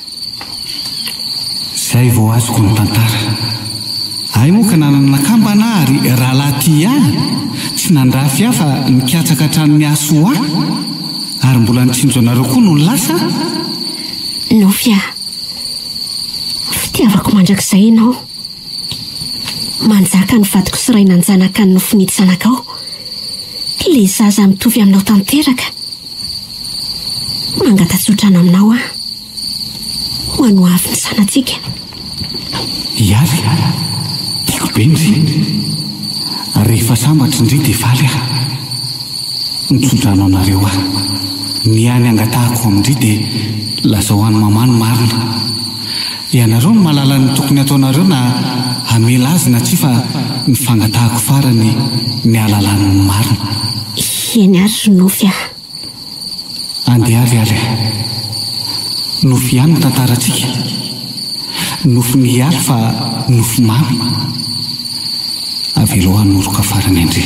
Izay vao azoko ny tantara. Ahy moa ka nanana kambana aho ary rahalahy tia ahy, tsy nandrafy ahy fa nikatsaka hatrany ny hahasoa ahy, ary mbola nitsinjo anareo koa nony lasa aho. Nofy ah! Fitiavako mandrakizay ianao. Manjaka ny vadiko sy ray nanjanaka ny nofin'idy zanakao. Ilay zaza mitovy aminao tanteraka. Mangata-tsodrano aminao aho. Ho an'ny hoavin'ny zanatsika. Ialy, tiako be ndry. Rehefa sambatra ndry dia faly aho. Mitsodrano anareo aho. Ny hany angatahako amin-dry dia lazao any Mama ny marina. Ianareo no mahalala ny tokony hataonareo na hamela azy na tsia fa ny fangatahako farany ny hahalalany ny marina. Eny ary ry Nofy ah. Andeha ary ary eh. Nofy ihany ny tantarantsika. Nofy mihialy fa nofy mamy. Avelao hanoroka farany an-dry.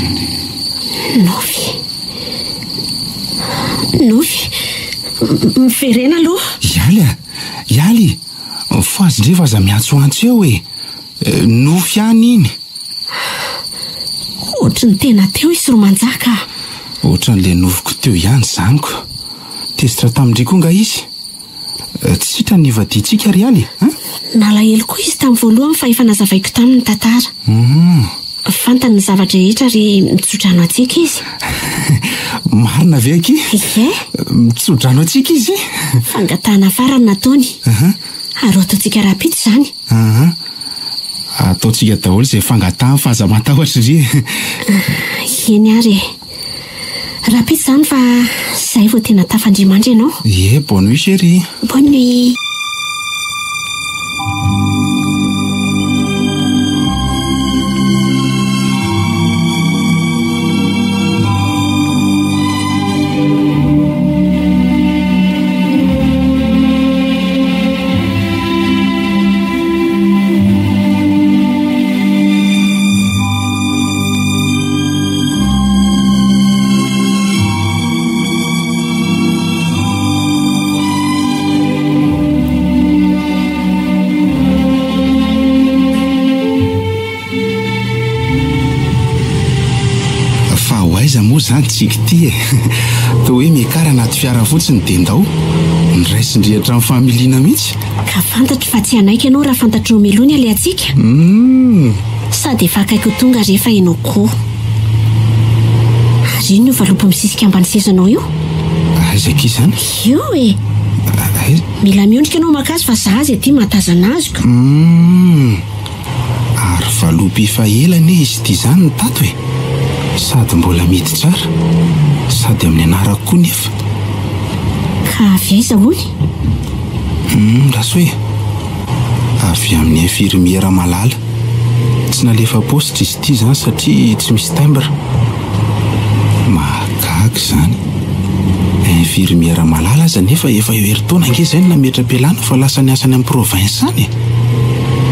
Nofy. Nofy, miverena aloha. Ialy a! Ialy! Mifohaza indray fa aza miantsoantso eo e! Nofy ihany iny. Ohatry ny tena teo i Soromanjaka a! Ohatran'ilay nofiko teo ihany izany ko. Tezitra tamin-dry koa nga izy? Tsy sitrany ny hivadiantsika ry Aly a! Nalahelo koa izy tamin'ny voalohany fa efa nazavaiko taminy ny tantara. Fantany ny zava-drehetra ary mitsodrano antsika izy. Marina ve akia? Ie. Mitsodrano antsika izy? Fangatahana farany nataony. Ary ho ataontsika rahampitso izany. Aha. Ataontsika daholo izay fangatahany fa aza matahotra ry e. Eny ary e. Rahampitso izany fa izay vao tena tafandria-mandry ianao. Ie, bonne nuit chérie. Bonne nuit. Fa ho aiza moa izany tsika ity e? Toa hoe miakara anaty fiara fotsiny dia ndao. Noraisin-dry hatramin'ny familiana mihitsy. Ka fantatro fa tsy hanaiky ianao raha fantatrao mialoha ny alehantsika. Humm. Sady efa akaiky ho tonga rehefa ianao koa. Ary inona io valopy misisika ambany sezanao io? Aiza akia izany? Io e! Aiza? Mila miondrika ianao maka azy fa za aza ety mahatazana azy ko. Humm. Ary valopy efa ela anie izy ity izany no tato e! Sady mbola mihidy tsara, sady amin'ny anarako koa nefa. Ka avy aiza hono? Humm Rasoa e! Avy amin'ny infirmiera Malala. Tsy nalefa paositra izy ity izany satria tsy misy timbre. Mahagaga izany. Infirmiera Malala aza nefa efa eo herintaona ange izay no nametra-pialana fa lasa niasa any amin'ny province any e!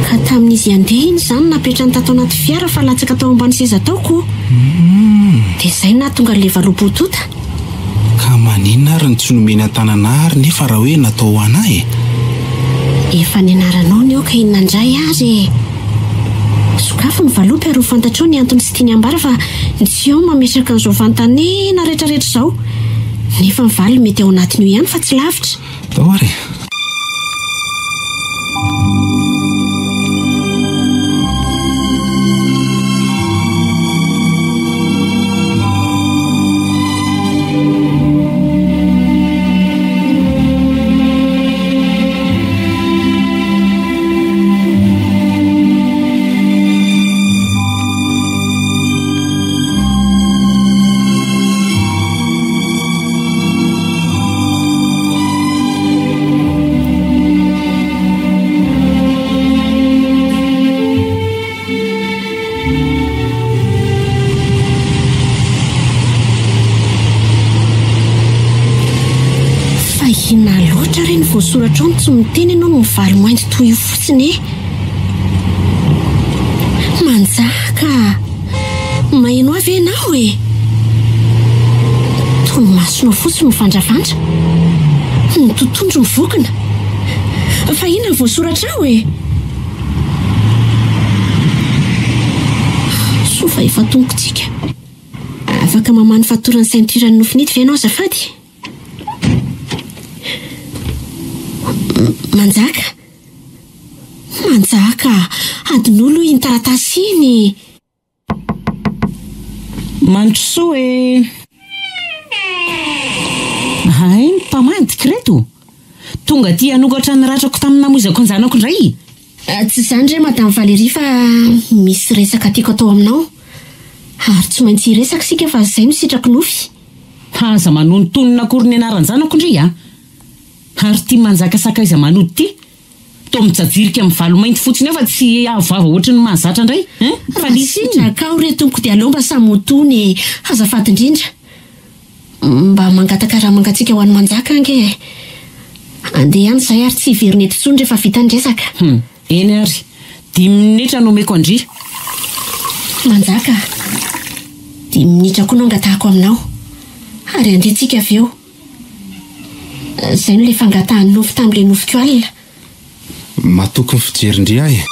Ka tamin'izy handeha iny izany napetrany tato anaty fiara fa latsaka tao ambany seza tao ko. Dia izay no nahatonga an'ilay valopy ho tonta. Ka maninona ary no tsy nomeny an-tanana ary nefa raha hoe natao ho anà e? Efa nianaranao ny aoka inona indray ary e! Sokafy ny valopy ary ho fantatrao ny antony tsy tiany hambara fa ny tsy ao mametraka an'izao fanontaniana retraretra izao. Nefa ny valiny mety ao anatin'io ihany fa tsy lavitra. Tao ary e! Fa inona loatra re ny voasoratra ao no tsy miteny ianao no mivaly mainty toy io fotsiny e? Manjaka a! Maheno ahy ve ianao e? Toa ny masonao fotsy mivandravandra, ny totohondry mivokona. Fa inona no voasoratra ao e? Soa fa efa tongotsika. Afaka mamaha ny fatoran'ny ceinture-n'ny nofinity ve ianao azafady? Manjaka. Manjaka, adinoy aloha iny taratasy iny. Mandrosoa e! Hay ny mpamadika ireto! Tonga aty hanokatra ny ratrako tamin'ny namoizako an-janako indray! Tsy izany re Madame Valérie fa misy resaka tiako atao aminao. Ary tsy maintsy hiresaka isika fa izay no sitraky nofy. Aza manonontonona akory ny anaran-janako ndry a! Ary ity manjaka sakaiza manody ity, toa mijajirika amin'ny valomainty fotsiny eo fa tsy avo vava ohatry ny mahazatra indray hein! Fa nisy inona? Sitraka ao re tompoko dia aleo mba samy ho tony e! Azafady indrindra. Mba mangataka rà mangatsiaka ho an'i Manjaka ange e! Andeha ihany izahay ary tsy hiverina eto intsony rehefa vita ny resaka. Hum! Eny ary. Dimy minitra no omeko an-dry. Manjaka a! Dimy minitra koa no angatahako aminao. Ary andeha tsika avy eo. Izay no ilay fangatahan'i Nofy tamin'ilay nofiko alina. Matoky ny fijerin-dry aho e.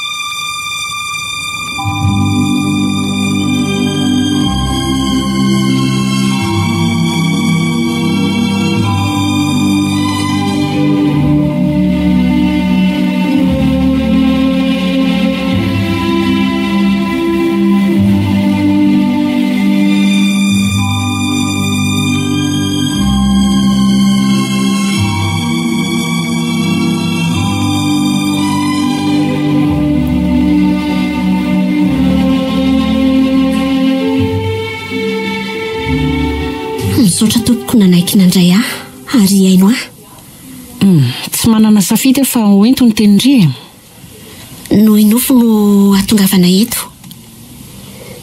Misaotra tompoko nanaiky nandray ahy ary hihaino ahy. Hum, tsy manana safidy aho fa hoento ny tenin-dry e. Noho i Nofy no ahatongavana eto.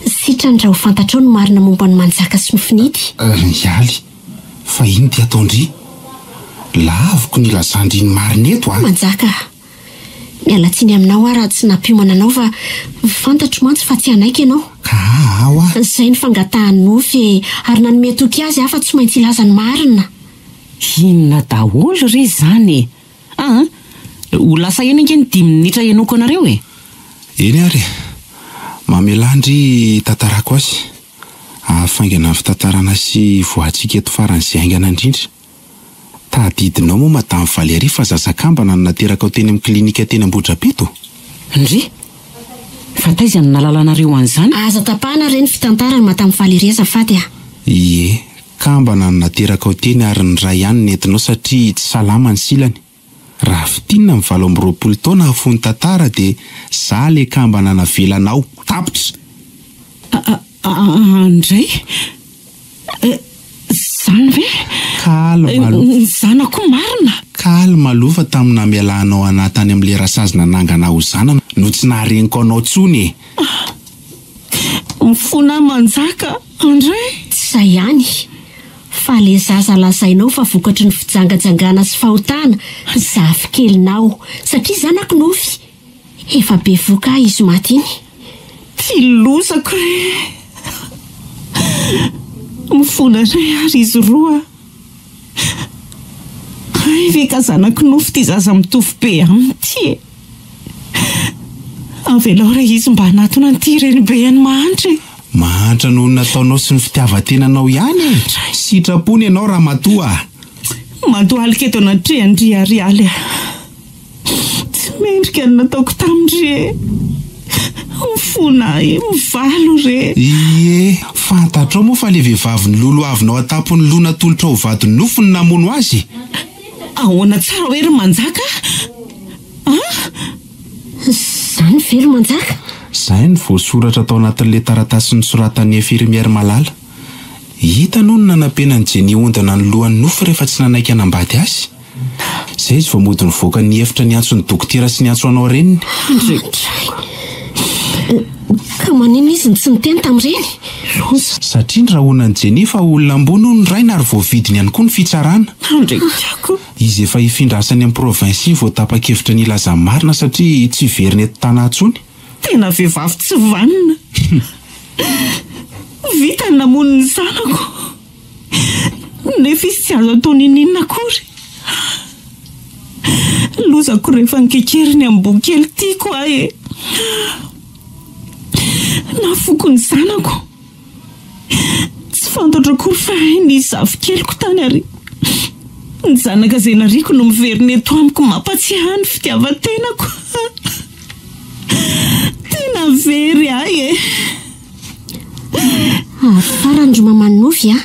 Sitrany raha ho fantatrao ny marina momba an'i Manjaka sy Nofinidy. Ialy, fa ino ty ataon-dry? Laviko ny ilazan-dry ny marina eto a! Manjaka, miala tsiny aminao aho raha tsy nampiomana anao fa fantatro mantsy fa tsy hanaiky ianao. Ka aa hoa! Izay no fangatahan'i Nofy e! Ary nanome toky azy aho fa tsy maintsy hilaza ny marina. Inona daholo re izany e! Aa! Ho lasa eny ange ny dimy minitra henoako anareo e! Eny ary e! Mamelà ndry hitantarako azy. Hahafaingana ny fitantarana sy hivoahantsika eto faran'izay haingana indrindra. Tadidinao moa Madame Valérie fa zaza kambana no naterakao teny amin'ny klinika teny Ambohidrapeto? Ndry! Fa taiza no nahalalanareo an'izany? Aza tapahana re ny fitantarana Madame Valérie azafady a! Ie, Kambana no naterakao teny ary ny ray ihany nentinao satria tsy salama ny silany. Raha fintinina ny 28 taona hafoy ny tantara dia za le kambana navelanao. Tapitra! Aa ndray? Zany ve? Calme aloha. Ny zanako marina? Calme aloha fa tamin'ny namelanao anah tany amin'le rasazy nanangana ho zanana no tsy nahareniko anao tsony e! Mifona manjaka André. Tsy izay ihany, fa le zaza lazainao fa vokatry ny fijangajangana sy fahotana, zafikelinao, satria zanako nofy, efa bevoka aho izy maty iny. Ty lozako re! Mifona indray ary izy roa. Hay ve ka zanako nofy ty zaza mitovy be aminy ty e! Avelao re izy mba hanatona an'ity renibeany mahantra e! Mahantra noho ny nataonao sy ny fitiavan-tenanao ihany e! Sitrapony ianao ramatoa a! Mandohalika eto anatrehan-dry Arialy aho. Tsy mendrika ny nataoko tamin-dry e! Mifona ahy mivalo re! Ie, fantatrao moa fa le vehivavy nololohavinao an-tampon'ny loha natolotrao ho vadin'ny nofo no namono azy e! Ahoana tsara hoe ry Manjaka a? Izany ve ry Manjaka? Izay no voasoratra tao anatin'ilay taratasy nosoratan'ny infirmière Malala. Hita aloha ny nanampenan'i Jenny ondana ny lohan'ny nofo rehefa tsy nanaiky hanambady azy. Izay izy vao mody nivoaka ny efitra niantso ny dokotera sy niantso anao reniny. Andray. Ka maninona izy no tsy niteny tamin'ireny? Loza. Satria nirahonan'i Jenny fa olona ambony hono ny rainy ary voavidiny ihany koa ny fitsarana. Andrekako. Izy efa hifindra asa any amin'ny province iny vao tapa-kevitra ny hilaza ny marina satria tsy hiverina eto Tana intsony. Tena vehivavy tsy vanona. Vita ny namono ny zanako. Nefa izy tsy azo atao n'inon'inona akory. Lozako rehefa nikekeriny amboa kely tiako aho e. Nafoko ny zanako. Tsy fantatro akory fa hay nisy zafikeliko tany ary ny zanaka izay nariako no miverina eto amiko mampatsiahy ny fitiavan-tenako. Tena very ahy e. Ary farany ry maman'i Nofy a!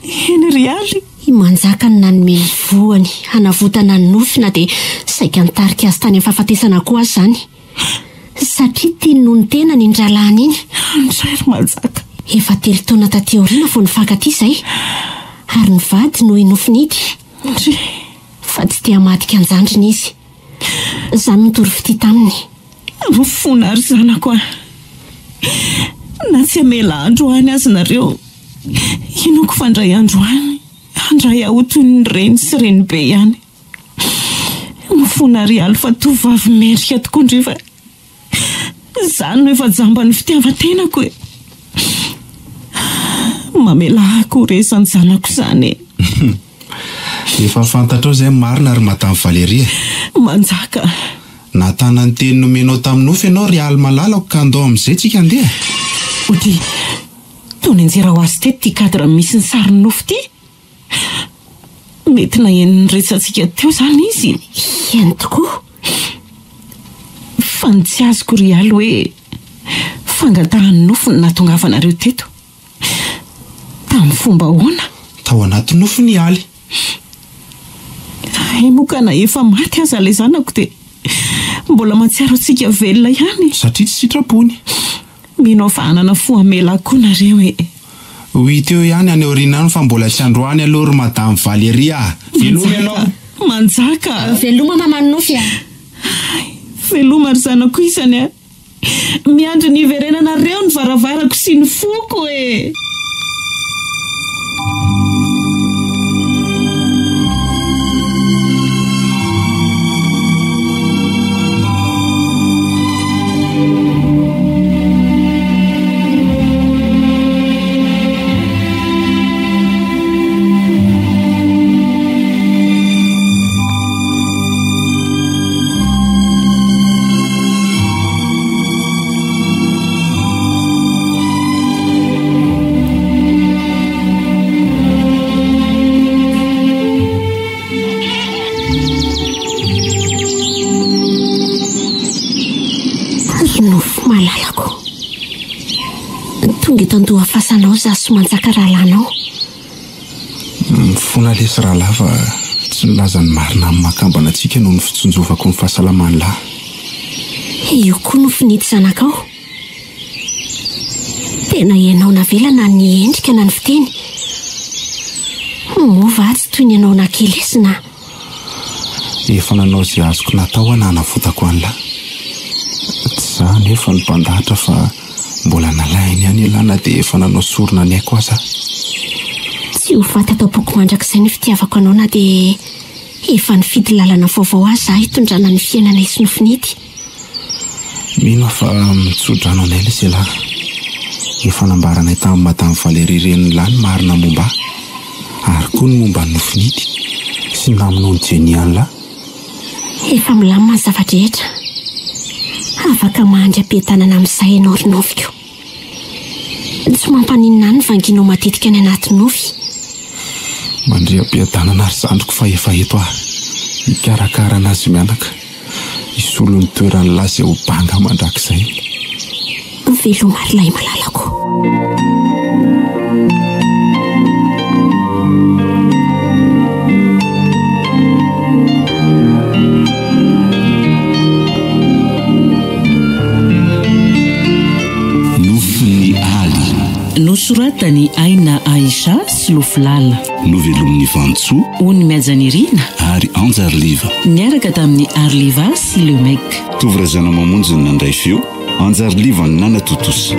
Eny ry Aly. I Manjaka no nanome ny voany hanavotana an'i Nofy na dia saika nitarika azy tany amin'ny fahafatesana koa aza izany. Satria tiany noho ny tenany iny rahalahiny iny. Andray ry Manjaka. Efa telo taona taty aoriana vao nifankatia izay. Ary nivady noho i Nofinidy. Ndry. Fa tsy te hamadika an-jandriny izy. Izany no toro fitia taminy. Mifona ry zanako a! Na tsy hamela andro any aza nareo, inoako fa indray andro any handray ahy ho toy ny reny sy renibe ihany. Mifona ry Aly fa tovovavy mendrika tokoa ndry fa izaho no efa jamban'ny fitiavan-tenako e! Mamelà ahy koa re izany zanako izany e! Efa fantatrao izay ny marina ry Madame Valérie e! Manjaka. Nahatana ny teny nomenao tamin'ny nofy ianao ry Aly malalako ka andao amin'izay tsika handeha. Ody, toa nianjera ho azy teto ity cadre misy ny sarin'ny nofy ity. Mety naheno ny resatsika teo izany izy. Eny tokoa. Fa ny tsy azoko ry Aly hoe fangatahan'ny nofy no nahatongavanareo teto. Tamin'ny fomba ahoana? Tao anaty nofiny i Aly. Hay moa ka na efa maty aza ilay zanako dia mbola mahatsiaro antsika velona ihany. Satria tsy sitrapony. Mino aho fa hanana fo hamela ahy koa nareo e. Ho hita eo ihany any aoriana any fa mbola tsy androany aloha ry Madame Valérie a! Veloma ianao! Manjaka! Veloma maman'i Nofy a! Hay! Veloma ry zanako isany a! Miandry ny hiverenanareo ny varavarako sy ny foko e! Ry nofy malalako, tonga eto an-doha fasanao izaho sy Manjaka rahalahinao. Mifona lesy rahalahy fa tsy nilaza ny marina amin'ny maha kambana antsika noho ny fitsinjovako ny fahasalaman'ny lahy. Io koa no finidy zanakao. Tena ianao navela na ny endrika na ny fiteny. Moa va tsy toy ny anao nakelesina? Efa nanao izay azoko natao aho nanavotako an'lah. Tsy za anefa no mpandahatra fa mbola nalahiny ihany ialahy na dia efa nanao sorona ny aiko aza aho. Tsy ho faty ato am-poko mandrakizay ny fitiavako anao na dia efa nifidy lalana vaovao aza aho hitondrana ny fiainana isinofinity. Mino aho fa mitso-drano anay lesy ialahy. Efa nambaranay tamin'i Madame Valérie renin'lah ny marina momba ahy, ary koa ny momba an'i Nofinity sy ny namonoan'i Jenny an'lah. Efa milamina ny zava-drehetra. Afaka mandry am-piadanana amin'izay ianao ry nofiko. Tsy mampaninona ahy ny vanginao matetika any anaty nofy. Mandria am-piadanana ry zandriko fa efa eto aho hikarakara an'azy mianaka. Hisolo ny toeran'ny lahy izay ho banga mandrakizay. Veloma ry lahy malalako. Nofin'ny Aly. Nosoratan'i Aina Aisha Solofilala. Novelomin'i Vantsoa. Ony Mihajanirina. Ary Anjariliva. Niaraka tamin'i Arliva sy Le Mec. Tovo Razanamamonjy no nandray feo, Anjariliva no nanatontosa.